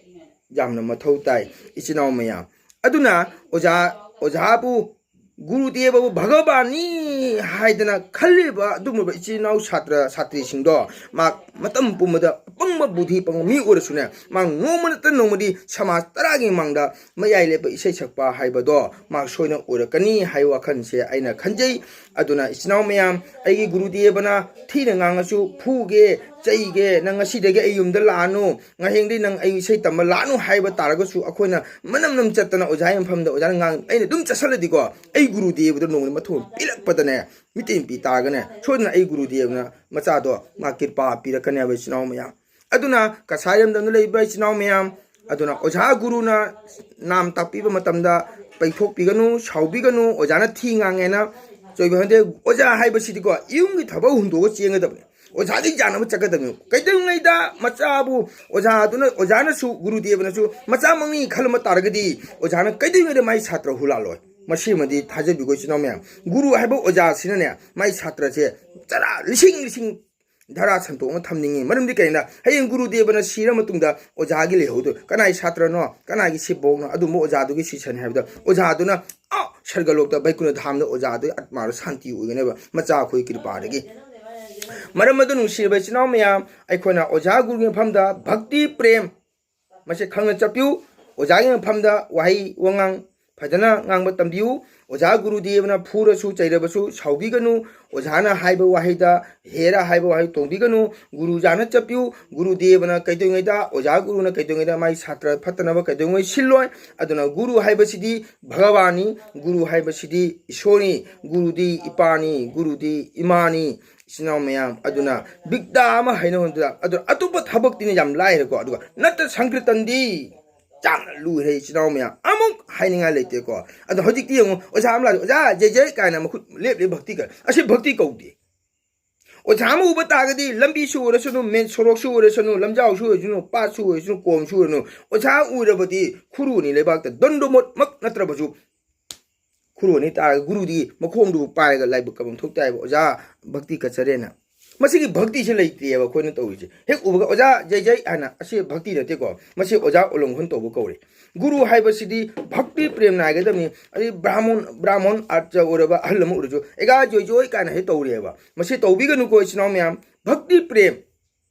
ꯌꯥꯝꯅ ꯃꯊꯧ ꯇꯥꯏ, ꯏꯆꯤꯟ ꯏꯅꯥꯎ ꯃꯌꯥꯝ꯫ ꯑꯗꯨꯅ ꯑꯣꯖꯥ, ꯑꯣꯖꯥꯕꯨ, ꯒꯨꯔꯨꯗꯦꯕꯕꯨ ꯚꯒꯕꯥꯟꯅꯤ ꯍꯥꯏꯗꯅ ꯈꯜꯂꯤꯕ ꯑꯗꯨꯒꯨꯝꯂꯕ ꯏꯆꯤꯜ ꯏꯅꯥꯎ ꯁꯥꯇ꯭ꯔ ꯁꯥꯇ꯭ꯔꯤꯁꯤꯡꯗꯣ, ꯃꯍꯥꯛ ꯃꯇꯝ ꯄꯨꯝꯕꯗ ꯑꯄꯪꯕ ꯕꯨꯙꯤ ꯄꯪꯕ ꯃꯤ ꯑꯣꯏꯔꯁꯨꯅꯦ, ꯃꯍꯥꯛ ꯅꯣꯡꯃ ꯅꯠꯇ꯭ꯔ ꯅꯣꯡꯃꯗꯤ ꯁꯃꯥꯖ ꯇꯔꯥꯒꯤ ꯃꯥꯡꯗ ꯃꯌꯥꯏ ꯂꯦꯞꯄ ꯏꯁꯩ ꯁꯛꯄ ꯍꯥꯏꯕꯗꯣ ꯃꯍꯥꯛ ꯁꯣꯏꯗꯅ ꯑꯣꯏꯔꯛꯀꯅꯤ ꯍꯥꯏꯕ ꯋꯥꯈꯜꯁꯦ ꯑꯩꯅ ꯈꯟꯖꯩ꯫ ꯑꯗꯨꯅ ꯏꯆꯤꯟ ꯏꯅꯥꯎ ꯃꯌꯥꯝ, ꯑꯩꯒꯤ ꯒꯨꯔꯨꯗꯦꯕꯅ ꯊꯤꯅ ꯉꯥꯡꯉꯁꯨ ꯐꯨꯒꯦ, ꯆꯩꯒꯦ, ꯅꯪ ꯉꯁꯤꯗꯒꯤ ꯑꯩ ꯌꯨꯝꯗ ꯂꯥꯛꯑꯅꯨ, ꯉꯍꯦꯡꯗꯩ ꯅꯪ ꯑꯩ ꯏꯁꯩ ꯇꯝꯕ ꯂꯥꯛꯑꯅꯨ ꯍꯥꯏꯕ ꯇꯥꯔꯒꯁꯨ, ꯑꯩꯈꯣꯏꯅ ꯃꯅꯝ ꯅꯝ ꯆꯠꯇꯅ ꯑꯣꯖꯥꯒꯤ ꯃꯐꯝꯗ ꯑꯣꯖꯥꯅ ꯉꯥꯡ-, ꯑꯩꯅ ꯑꯗꯨꯝ ꯆꯠꯁꯜꯂꯗꯤꯀꯣ, ꯑꯩ ꯒꯨꯔꯨꯗꯦꯕꯗ ꯅꯣꯡꯃꯗꯤ ꯃꯊꯧ ꯄꯤꯔꯛꯄꯗꯅꯦ, ꯃꯤꯇꯩ ꯅꯨꯄꯤ ꯇꯥꯔꯒꯅꯦ, ꯁꯣꯏꯗꯅ ꯑꯩ ꯒꯨꯔꯨꯗꯦꯕꯅ ꯃꯆꯥꯗꯣ ꯃꯥ ꯀ꯭ꯔꯤꯄꯥ ꯄꯤꯔꯛꯀꯅꯤ ꯍꯥꯏꯕ ꯏꯆꯤꯟ ꯏꯅꯥꯎ ꯃꯌꯥꯝ꯫ ꯑꯗꯨꯅ ꯀꯁꯥꯔꯤ ꯂꯝꯗꯝꯗ ꯂꯩꯕ ꯏꯆꯤꯟ ꯏꯅꯥꯎ ꯃꯌꯥꯝ, ꯑꯗꯨꯅ ꯑꯣꯖꯥ ꯒꯨꯔꯨꯅ ꯅꯥꯝ ꯇꯥꯛꯄꯤꯕ ꯃꯇꯝꯗ ꯄꯩꯊꯣꯛꯄꯤꯒꯅꯨ, ꯁꯥꯎꯕꯤꯒꯅꯨ, ꯑꯣꯖꯥꯅ ꯊꯤ ꯉꯥꯡꯉꯦꯅ ꯆꯣꯏꯕ ꯍꯟꯗꯦ꯫ ꯑꯣꯖꯥ ꯍꯥꯏꯕꯁꯤꯗꯤꯀꯣ, ꯌꯨꯝꯒꯤ ꯊꯕꯛ ꯍꯨꯟꯗꯣꯛꯑ ꯆꯦꯟꯒꯗꯕꯅꯤ, ꯑꯣꯖꯥꯗꯤ ꯌꯥꯅꯕ ꯆꯠꯀꯗꯕꯅꯤ꯫ ꯀꯩꯗꯧꯉꯩꯗ ꯃꯆꯥꯕꯨ ꯑꯣꯖꯥꯗꯨꯅ, ꯑꯣꯖꯥꯅꯁꯨ, ꯒꯨꯔꯨꯗꯦꯕꯅꯁꯨ ꯃꯆꯥꯃꯛꯅꯤ ꯈꯜꯂꯝꯕ ꯇꯥꯔꯒꯗꯤ, ꯑꯣꯖꯥꯅ ꯀꯩꯗꯧꯉꯩꯗ ꯃꯥꯏ ꯁꯥꯇ꯭ꯔ ꯍꯨꯂꯥꯜꯂꯣꯏ꯫ ꯃꯁꯤꯃꯗꯤ ꯊꯥꯖꯕꯤꯈꯣ ꯏꯆꯤꯟ ꯏꯅꯥꯎ ꯃꯌꯥꯝ꯫ ꯒꯨꯔꯨ ꯍꯥꯏꯕ ꯑꯣꯖꯥꯁꯤꯅꯅꯦ, ꯃꯥꯏ ꯁꯥꯇ꯭ꯔꯁꯦ ꯆꯔꯥ ꯂꯤꯁꯤꯡ ꯂꯤꯁꯤꯡ ꯙꯔꯥ ꯁꯟꯇꯣꯛꯅ ꯊꯝꯅꯤꯡꯉꯤ꯫ ꯃꯔꯝꯗꯤ ꯀꯩꯅꯣꯗ, ꯍꯌꯦꯡ ꯒꯨꯔꯨꯗꯦꯕꯅ ꯁꯤꯔ ꯃꯇꯨꯡꯗ ꯑꯣꯖꯥꯒꯤ ꯂꯩꯍꯧꯗꯣꯏ ꯀꯅꯥꯒꯤ ꯁꯥꯇ꯭ꯔꯅꯣ, ꯀꯅꯥꯒꯤ ꯁꯤꯕꯣꯛꯅꯣ? ꯑꯗꯨꯝꯕ ꯑꯣꯖꯥꯗꯨꯒꯤ ꯁꯤꯁꯟ ꯍꯥꯏꯕꯗ ꯑꯣꯖꯥꯗꯨꯅ, ꯑ, ꯁꯔꯒ ꯂꯣꯛꯇ ꯕꯩꯀꯨꯅ ꯙꯥꯝꯗ ꯑꯣꯖꯥꯗꯨꯒꯤ ꯑꯥꯠꯃꯥꯗꯣ ꯁꯥꯟꯇꯤ ꯑꯣꯏꯒꯅꯦꯕ, ꯃꯆꯥ ꯑꯩꯈꯣꯏ ꯀ꯭ꯔꯤꯄꯥꯗꯒꯤ꯫ ꯃꯔꯝ ꯑꯗꯨ ꯅꯨꯡꯁꯤꯔꯕ ꯏꯆꯤꯟ ꯏꯅꯥꯎ ꯃꯌꯥꯝ, ꯑꯩꯈꯣꯏꯅ ꯑꯣꯖꯥ ꯒꯨꯔꯨꯒꯤ ꯃꯐꯝꯗ ꯚꯛꯇꯤ ꯄ꯭ꯔꯦꯝ ꯃꯁꯤ ꯈꯪꯅ ꯆꯠꯄꯤꯌꯨ꯫ ꯑꯣꯖꯥꯒꯤ ꯃꯐꯝꯗ ꯋꯥꯍꯩ ꯋꯥꯉꯥꯡ ꯐꯖꯅ ꯉꯥꯡꯕ ꯇꯝꯕꯤꯌꯨ꯫ ꯑꯣꯖꯥ ꯒꯨꯔꯨꯗꯦꯕꯅ ꯐꯨꯔꯁꯨ, ꯆꯩꯔꯕꯁꯨ ꯁꯥꯎꯕꯤꯒꯅꯨ꯫ ꯑꯣꯖꯥꯅ ꯍꯥꯏꯕ ꯋꯥꯍꯩꯗ ꯍꯦꯔꯥ ꯍꯥꯏꯕ ꯋꯥꯍꯩ ꯇꯣꯡꯕꯤꯒꯅꯨ꯫ ꯒꯨꯔꯨꯖꯥꯅ ꯆꯠꯄꯤꯌꯨ꯫ ꯒꯨꯔꯨꯗꯦꯕꯅ ꯀꯩꯗꯧꯉꯩꯗ, ꯑꯣꯖꯥ ꯒꯨꯔꯨꯅ ꯀꯩꯗꯧꯉꯩꯗ ꯃꯥꯒꯤ ꯁꯥꯇ꯭ꯔ ꯐꯠꯇꯅꯕ ꯀꯩꯗꯧꯉꯩ ꯁꯤꯜꯂꯣꯏ꯫ ꯑꯗꯨꯅ ꯒꯨꯔꯨ ꯍꯥꯏꯕꯁꯤꯗꯤ ꯚꯒꯋꯥꯟꯅꯤ, ꯒꯨꯔꯨ ꯍꯥꯏꯕꯁꯤꯗꯤ ꯏꯁꯣꯔꯅꯤ, ꯒꯨꯔꯨꯗꯤ ꯏꯄꯥꯅꯤ, ꯒꯨꯔꯨꯗꯤ ꯏꯃꯥꯅꯤ꯫ ꯏꯆꯤꯟ ꯏꯅꯥꯎ ꯃꯌꯥꯝ, ꯑꯗꯨꯅ ꯕꯤꯗ꯭ꯌꯥ ꯑꯃ ꯍꯩꯅꯕ ꯍꯣꯠꯅꯕꯗ, ꯑꯗꯨ ꯑꯇꯣꯞꯄ ꯊꯕꯛꯇꯤꯅ ꯌꯥꯝ ꯂꯥꯏꯔꯦꯀꯣ, ꯑꯗꯨꯒ ꯅꯠꯇ ꯁꯪꯀꯤꯔꯇꯟꯗꯤ ꯌꯥꯝꯅ ꯂꯨꯔꯦ ꯏꯆꯤꯟ ꯏꯅꯥꯎ ꯃꯌꯥꯝ, ꯑꯃꯨꯛ ꯍꯥꯏꯅꯤꯡꯉꯥꯏ ꯂꯩꯇꯦꯀꯣ꯫ ꯑꯗꯣ ꯍꯧꯖꯤꯛꯇꯤ ꯌꯦꯡꯉꯨ, ꯑꯣꯖꯥ ꯑꯃ ꯂꯥꯛꯑꯦ, "ꯑꯣꯖꯥ ꯖꯩ ꯖꯩ" ꯀꯥꯏꯅ ꯃꯈꯨꯠ ꯂꯦꯞ ꯂꯦꯞ ꯚꯛꯇꯤ ꯀ-, ꯑꯁꯤ ꯚꯛꯇꯤ ꯀꯧꯗꯦ꯫ ꯑꯣꯖꯥ ꯑꯃ ꯎꯕ ꯇꯥꯔꯒꯗꯤ ꯂꯝꯕꯤꯁꯨ ꯑꯣꯏꯔꯁꯅꯨ, ꯃꯦꯟ ꯁꯣꯔꯣꯛꯁꯨ ꯑꯣꯏꯔꯁꯅꯨ, ꯂꯝꯖꯥꯎꯁꯨ ꯑꯣꯏꯔꯁꯅꯨ, ꯄꯥꯠꯁꯨ ꯑꯣꯏꯔꯁꯅꯨ, ꯀꯣꯝꯁꯨ ꯑꯣꯏꯔꯁꯅꯨ, ꯑꯣꯖꯥ ꯎꯔꯕꯗꯤ ꯈꯨꯔꯨꯅꯤ ꯂꯩꯕꯥꯛꯇ ꯗꯟꯗꯣꯃꯠꯃꯛ ꯅꯠꯇ꯭ꯔꯕꯁꯨ ꯈꯨꯔꯨꯅꯤ ꯇꯥꯔꯒ ꯒꯨꯔꯨꯗꯤ ꯃꯈꯣꯡꯗꯨꯕꯨ ꯄꯥꯏꯔꯒ ꯂꯥꯏꯕꯛ ꯀꯞꯐꯝ ꯊꯣꯛꯇꯦ ꯍꯥꯏꯕ, "ꯑꯣꯖꯥ ꯚꯛꯇꯤ ꯀꯠꯆꯔꯦꯅ"꯫ ꯃꯁꯤꯒꯤ ꯚꯛꯇꯤꯁꯦ ꯂꯩꯇꯦꯕ ꯑꯩꯈꯣꯏꯅ ꯇꯧꯔꯤꯁꯦ꯫ ꯍꯦꯛ ꯎꯕꯒ "ꯑꯣꯖꯥ ꯖꯩ ꯖꯩ" ꯍꯥꯏꯅ, ꯑꯁꯤ ꯚꯛꯇꯤ ꯅꯠꯇꯦꯀꯣ, ꯃꯁꯤ ꯑꯣꯖꯥ ꯎꯜꯂꯪꯘꯟ ꯇꯧꯕ ꯀꯧꯔꯦ꯫ ꯒꯨꯔꯨ ꯍꯥꯏꯕꯁꯤꯗꯤ ꯚꯛꯇꯤ ꯄ꯭ꯔꯦꯝ ꯅꯥꯏꯒꯗꯕꯅꯤ꯫ ꯑꯗꯩ ꯕ꯭ꯔꯥꯍꯃꯣꯟ, ꯕ꯭ꯔꯥꯍꯃꯣꯟ ꯑꯥꯔꯆ ꯑꯣꯏꯔꯕ ꯑꯍꯜ ꯑꯃ ꯑꯣꯏꯔꯁꯨ "ꯑꯦꯒꯥ ꯖꯣꯏ ꯖꯣꯏ" ꯀꯥꯏꯅ ꯍꯦꯛ ꯇꯧꯔꯦꯕ꯫ ꯃꯁꯤ ꯇꯧꯕꯤꯒꯅꯨꯀꯣ ꯏꯆꯤꯟ ꯏꯅꯥꯎ ꯃꯌꯥꯝ꯫ ꯚꯛꯇꯤ ꯄ꯭ꯔꯦꯝ,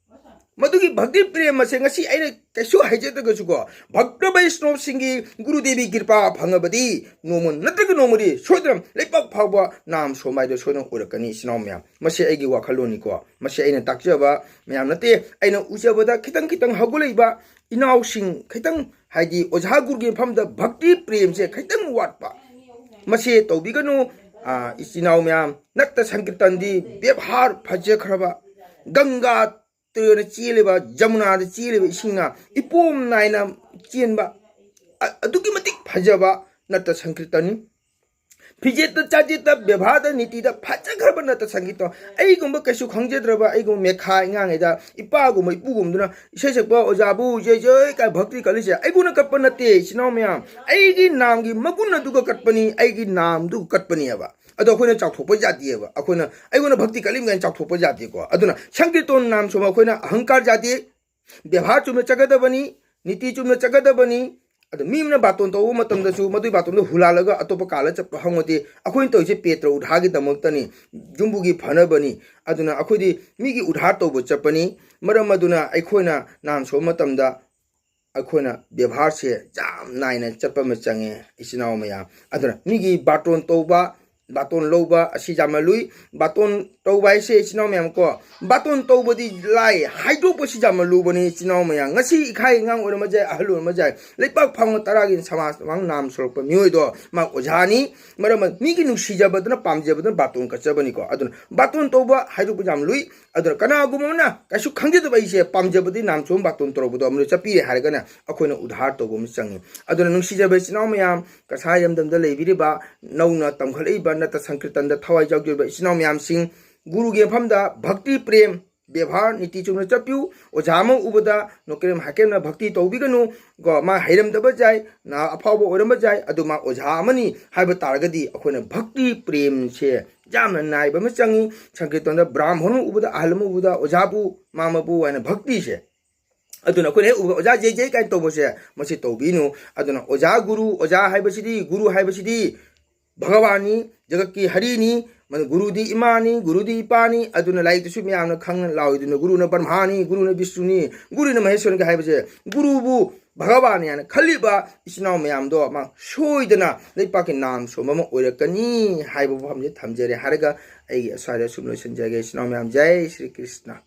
ꯃꯗꯨꯒꯤ ꯚꯛꯇꯤ ꯄ꯭ꯔꯦꯝ ꯑꯁꯦ ꯉꯁꯤ ꯑꯩꯅ ꯀꯩꯁꯨ ꯍꯥꯏꯖꯗ꯭ꯔꯒꯁꯨꯀꯣ, ꯚꯛꯇ ꯕꯩꯁꯅꯣꯞꯁꯤꯡꯒꯤ ꯒꯨꯔꯨꯗꯦꯕꯤ ꯀ꯭ꯔꯤꯄꯥ ꯐꯪꯉꯕꯗꯤ ꯅꯣꯡꯃ ꯅꯠꯇ꯭ꯔꯒ ꯅꯣꯡꯃꯗꯤ ꯁꯣꯏꯗꯅ ꯂꯩꯄꯥꯛ ꯐꯥꯎꯕ ꯅꯥꯝ ꯁꯣꯝꯕ ꯍꯥꯏꯗꯣ ꯁꯣꯏꯗꯅ ꯑꯣꯏꯔꯛꯀꯅꯤ ꯏꯆꯤꯟ ꯏꯅꯥꯎ ꯃꯌꯥꯝ꯫ ꯃꯁꯤ ꯑꯩꯒꯤ ꯋꯥꯈꯜꯂꯣꯟꯅꯤꯀꯣ, ꯃꯁꯤ ꯑꯩꯅ ꯇꯥꯛꯆꯕ ꯃꯌꯥꯝ ꯅꯠꯇꯦ꯫ ꯑꯩꯅ ꯎꯖꯕꯗ ꯈꯤꯇꯪ ꯈꯤꯇꯪ ꯍꯧꯒꯠꯂꯛꯏꯕ ꯏꯅꯥꯎꯁꯤꯡ, ꯈꯤꯇꯪ ꯍꯥꯏꯗꯤ ꯑꯣꯖꯥ ꯒꯨꯔꯨꯒꯤ ꯃꯐꯝꯗ ꯚꯛꯇꯤ ꯄ꯭ꯔꯦꯝꯁꯦ ꯈꯤꯇꯪ ꯋꯥꯠꯄ, ꯃꯁꯤ ꯇꯧꯕꯤꯒꯅꯨ꯫ ꯑꯥ, ꯏꯆꯤꯟ ꯏꯅꯥꯎ ꯃꯌꯥꯝ, ꯅꯠꯇ ꯁꯪꯀꯤꯔꯇꯟꯗꯤ ꯕꯦꯕꯍꯥꯔ ꯐꯖꯈ꯭ꯔꯕ, ꯒꯪꯒꯥ ꯇꯨꯔꯦꯜꯗ ꯆꯦꯜꯂꯤꯕ, ꯖꯃꯨꯅꯥꯗ ꯆꯦꯜꯂꯤꯕ ꯏꯁꯤꯡꯅ ꯏꯄꯣꯝ ꯅꯥꯏꯅ ꯆꯦꯟꯕ, ꯑ-, ꯑꯗꯨꯛꯀꯤ ꯃꯇꯤꯛ ꯐꯖꯕ ꯅꯠꯇ ꯁꯪꯀꯤꯔꯇꯟꯅꯤ꯫ ꯐꯤꯖꯦꯠꯇ ꯆꯥꯖꯦꯠꯇ ꯕꯦꯕꯥꯔꯗ ꯅꯤꯇꯤꯗ ꯐꯖꯈ꯭ꯔꯕ ꯅꯠꯇ ꯁꯪꯀꯤꯔꯇꯟ꯫ ꯑꯩꯒꯨꯝꯕ ꯀꯩꯁꯨ ꯈꯪꯖꯗ꯭ꯔꯕ, ꯑꯩꯒꯨꯝꯕ ꯃꯦꯈꯥ ꯑꯉꯥꯡꯉꯩꯗ ꯏꯄꯥꯒꯨꯝꯕ ꯏꯄꯨꯒꯨꯝꯗꯨꯅ ꯏꯁꯩ ꯁꯛꯄ "ꯑꯣꯖꯥꯕꯨ ꯖꯩ ꯖꯩ" ꯀꯥꯏ ꯚꯛꯇꯤ ꯀꯠꯂꯤꯁꯦ ꯑꯩꯉꯣꯟꯗ ꯀꯠꯄ ꯅꯠꯇꯦ ꯏꯆꯤꯟ ꯏꯅꯥꯎ ꯃꯌꯥꯝ꯫ ꯑꯩꯒꯤ ꯅꯥꯝꯒꯤ ꯃꯒꯨꯟ ꯑꯗꯨꯒ ꯀꯠꯄꯅꯤ, ꯑꯩꯒꯤ ꯅꯥꯝꯗꯨꯒ ꯀꯠꯄꯅꯦꯕ꯫ ꯑꯗꯣ ꯑꯩꯈꯣꯏꯅ ꯆꯥꯎꯊꯣꯛꯄ ꯌꯥꯗꯦꯕ꯫ ꯑꯩꯈꯣꯏꯅ, "ꯑꯩꯉꯣꯟꯗ ꯚꯛꯇꯤ ꯀꯠꯂꯤꯝ" ꯀꯥꯏꯅ ꯆꯥꯎꯊꯣꯛꯄ ꯌꯥꯗꯦꯀꯣ꯫ ꯑꯗꯨꯅ ꯁꯪꯀꯤꯔꯇꯟ ꯅꯥꯝ ꯁꯣꯝꯕ ꯑꯩꯈꯣꯏꯅ ꯑꯍꯪꯀꯥꯔ ꯌꯥꯗꯦ, ꯕꯦꯕꯥꯔ ꯆꯨꯝꯅ ꯆꯠꯀꯗꯕꯅꯤ, ꯅꯤꯇꯤ ꯆꯨꯝꯅ ꯆꯠꯀꯗꯕꯅꯤ꯫ ꯑꯗꯣ ꯃꯤ ꯑꯃꯅ ꯕꯥꯇꯣꯟ ꯇꯧꯕ ꯃꯇꯝꯗꯁꯨ ꯃꯗꯨꯒꯤ ꯕꯥꯇꯣꯟꯗꯣ ꯍꯨꯂꯥꯜꯂꯒ ꯑꯇꯣꯞꯄ ꯀꯥꯜꯂ ꯆꯠꯄ ꯍꯧꯅꯗꯦ꯫ ꯑꯩꯈꯣꯏꯅ ꯇꯧꯔꯤꯁꯦ ꯄꯦꯇ꯭ꯔ ꯎꯙꯥꯒꯤꯗꯃꯛꯇꯅꯤ, ꯌꯨꯝꯕꯨꯒꯤ ꯐꯅꯕꯅꯤ꯫ ꯑꯗꯨꯅ ꯑꯩꯈꯣꯏꯗꯤ ꯃꯤꯒꯤ ꯎꯙꯥꯔ ꯇꯧꯕ ꯆꯠꯄꯅꯤ꯫ ꯃꯔꯝ ꯑꯗꯨꯅ ꯑꯩꯈꯣꯏꯅ ꯅꯥꯝ ꯁꯣꯟꯕ ꯃꯇꯝꯗ ꯑꯩꯈꯣꯏꯅ ꯕꯦꯕꯥꯔꯁꯦ ꯌꯥꯝ ꯅꯥꯏꯅ ꯆꯠꯄ ꯑꯃ ꯆꯪꯉꯦ ꯏꯆꯤꯟ ꯏꯅꯥꯎ ꯃꯌꯥꯝ꯫ ꯑꯗꯨꯅ ꯃꯤꯒꯤ ꯕꯥꯇꯣꯟ ꯇꯧꯕ, ꯕꯥꯇꯣꯟ ꯂꯧꯕ ꯑꯁꯤ ꯌꯥꯝꯅ ꯂꯨꯏ꯫ ꯕꯥꯇꯣꯟ ꯇꯧꯕ ꯍꯥꯏꯁꯦ ꯏꯆꯤꯟ ꯏꯅꯥꯎ ꯃꯌꯥꯝ ꯀꯣ, ꯕꯥꯇꯣꯟ ꯇꯧꯕꯗꯤ ꯂꯥꯏ, ꯍꯥꯏꯗꯣꯛꯄꯁꯤ ꯌꯥꯝꯅ ꯂꯨꯕꯅꯤ ꯏꯆꯤꯟ ꯏꯅꯥꯎ ꯃꯌꯥꯝ꯫ ꯉꯁꯤ ꯏꯈꯥꯏ ꯑꯉꯥꯡ ꯑꯣꯏꯔꯝꯕꯁꯨ ꯌꯥꯏ, ꯑꯍꯜ ꯑꯣꯏꯔꯝꯕꯁꯨ ꯌꯥꯏ, ꯂꯩꯄꯥꯛ ꯐꯥꯎꯅ ꯇꯔꯥꯒꯤ ꯁꯃꯥꯖ ꯃꯃꯥꯡ ꯅꯥꯝ ꯁꯣꯜꯂꯛꯄ ꯃꯤꯑꯣꯏꯗꯣ ꯃꯥ ꯑꯣꯖꯥꯅꯤ꯫ ꯃꯔꯝ ꯑꯗꯨꯅ ꯃꯤꯒꯤ ꯅꯨꯡꯁꯤꯖꯕꯗꯨꯅ, ꯄꯥꯝꯖꯕꯗꯨꯅ ꯕꯥꯇꯣꯟ ꯀꯠꯆꯕꯅꯤꯀꯣ꯫ ꯑꯗꯨꯅ ꯕꯥꯇꯣꯟ ꯇꯧꯕ ꯍꯥꯏꯗꯣꯛꯄ ꯌꯥꯝ ꯂꯨꯏ꯫ ꯑꯗꯨꯅ ꯀꯅꯥꯒꯨꯝꯕ ꯑꯃꯅ ꯀꯩꯁꯨ ꯈꯪꯖꯗꯕ ꯑꯩꯁꯦ ꯄꯥꯝꯖꯕꯗꯤ ꯅꯥꯝ ꯁꯣꯝ ꯕꯥꯇꯣꯟ ꯇꯧꯔꯛꯄꯗꯣ ꯑꯃꯅ ꯆꯠꯄꯤꯔꯦ ꯍꯥꯏꯔꯒꯅ ꯑꯩꯈꯣꯏꯅ ꯎꯗꯥꯔ ꯇꯧꯕ ꯑꯃ ꯆꯪꯉꯤ꯫ ꯑꯗꯨꯅ ꯅꯨꯡꯁꯤꯖꯕ ꯏꯆꯤꯟ ꯏꯅꯥꯎ ꯃꯌꯥꯝ, ꯀꯁꯥꯔ ꯏꯔꯝꯗꯝꯗ ꯂꯩꯕꯤꯔꯤꯕ ꯅꯧꯅ ꯇꯝꯈꯠꯂꯛꯏꯕ ꯅꯠꯇ ꯁꯪꯀꯤꯔꯇꯟꯗ ꯊꯋꯥꯏ ꯌꯥꯎꯖꯔꯤꯕ ꯏꯆꯤꯟ ꯏꯅꯥꯎ ꯃꯌꯥꯝꯁꯤꯡ, ꯒꯨꯔꯨꯒꯤ ꯃꯐꯝꯗ ꯚꯛꯇꯤ ꯄ꯭ꯔꯦꯝ, ꯕꯦꯕꯥꯔ, ꯅꯤꯇꯤ ꯆꯨꯝꯅ ꯆꯠꯄꯤꯌꯨ꯫ ꯑꯣꯖꯥ ꯑꯃ ꯎꯕꯗ ꯅꯣꯀꯦꯔꯦꯝ ꯍꯥꯏꯀꯦꯝꯅ ꯚꯛꯇꯤ ꯇꯧꯕꯤꯒꯅꯨ꯫ ꯀꯣ, ꯃꯥ ꯍꯩꯔꯝꯗꯕ ꯌꯥꯏ, ꯅꯍꯥ ꯑꯐꯥꯎꯕ ꯑꯣꯏꯔꯝꯕ ꯌꯥꯏ, ꯑꯗꯨ ꯃꯥ ꯑꯣꯖꯥ ꯑꯃꯅꯤ ꯍꯥꯏꯕ ꯇꯥꯔꯒꯗꯤ ꯑꯩꯈꯣꯏꯅ ꯚꯛꯇꯤ ꯄ꯭ꯔꯦꯝꯁꯦ ꯌꯥꯝꯅ ꯅꯥꯏꯕ ꯑꯃ ꯆꯪꯉꯤ꯫ ꯁꯪꯀꯤꯔꯇꯟꯗ ꯕ꯭ꯔꯥꯍꯃꯟ ꯑꯃ ꯎꯕꯗ, ꯑꯍꯜ ꯑꯃ ꯎꯕꯗ, ꯑꯣꯖꯥꯕꯨ, ꯃꯥꯃꯕꯨ ꯍꯥꯏꯅ ꯚꯛꯇꯤꯁꯦ꯫ ꯑꯗꯨꯅ ꯑꯩꯈꯣꯏꯅ ꯍꯦꯛ ꯎꯕꯗ "ꯑꯣꯖꯥ ꯖꯩ ꯖꯩ" ꯀꯥꯏꯅ ꯇꯧꯕꯁꯦ ꯃꯁꯤ ꯇꯧꯕꯤꯅꯨ꯫ ꯑꯗꯨꯅ ꯑꯣꯖꯥ ꯒꯨꯔꯨ, ꯑꯣꯖꯥ ꯍꯥꯏꯕꯁꯤꯗꯤ, ꯒꯨꯔꯨ ꯍꯥꯏꯕꯁꯤꯗꯤ ꯚꯒꯋꯥꯟꯅꯤ, ꯖꯒꯠꯀꯤ ꯍꯔꯤꯅꯤ, ꯃꯗꯨ ꯒꯨꯔꯨꯗꯤ ꯏꯃꯥꯅꯤ, ꯒꯨꯔꯨꯗꯤ ꯏꯄꯥꯅꯤ꯫ ꯑꯗꯨꯅ ꯂꯥꯏꯔꯤꯛꯇꯁꯨ ꯃꯌꯥꯝꯅ ꯈꯪꯅ ꯂꯥꯎꯏꯗꯨꯅ ꯒꯨꯔꯨꯅ ꯕ꯭ꯔꯍ꯭ꯃꯥꯅꯤ, ꯒꯨꯔꯨꯅ ꯕꯤꯁꯅꯨꯅꯤ, ꯒꯨꯔꯨꯅ ꯃꯍꯦꯁ꯭ꯋꯔꯅꯤ ꯍꯥꯏꯕꯁꯦ, ꯒꯨꯔꯨꯕꯨ ꯚꯒꯋꯥꯟꯅꯤ ꯍꯥꯏꯅ ꯈꯜꯂꯤꯕ ꯏꯆꯤꯟ ꯏꯅꯥꯎ ꯃꯌꯥꯝꯗꯣ ꯃꯥ ꯁꯣꯏꯗꯅ ꯂꯩꯄꯥꯛꯀꯤ ꯅꯥꯝ ꯁꯣꯝꯕ ꯑꯃ ꯑꯣꯏꯔꯛꯀꯅꯤ ꯍꯥꯏꯕ ꯋꯥꯐꯝꯁꯦ ꯊꯝꯖꯔꯦ ꯍꯥꯏꯔꯒ ꯑꯩꯒꯤ ꯑꯁ꯭ꯋꯥꯏꯗ ꯁꯨꯝ ꯂꯣꯏꯁꯤꯟꯖꯔꯒꯦ꯫ ꯏꯆꯤꯟ ꯏꯅꯥꯎ ꯃꯌꯥꯝ, ꯖꯩ ꯁ꯭ꯔꯤ ꯀ꯭ꯔꯤꯁꯅ꯫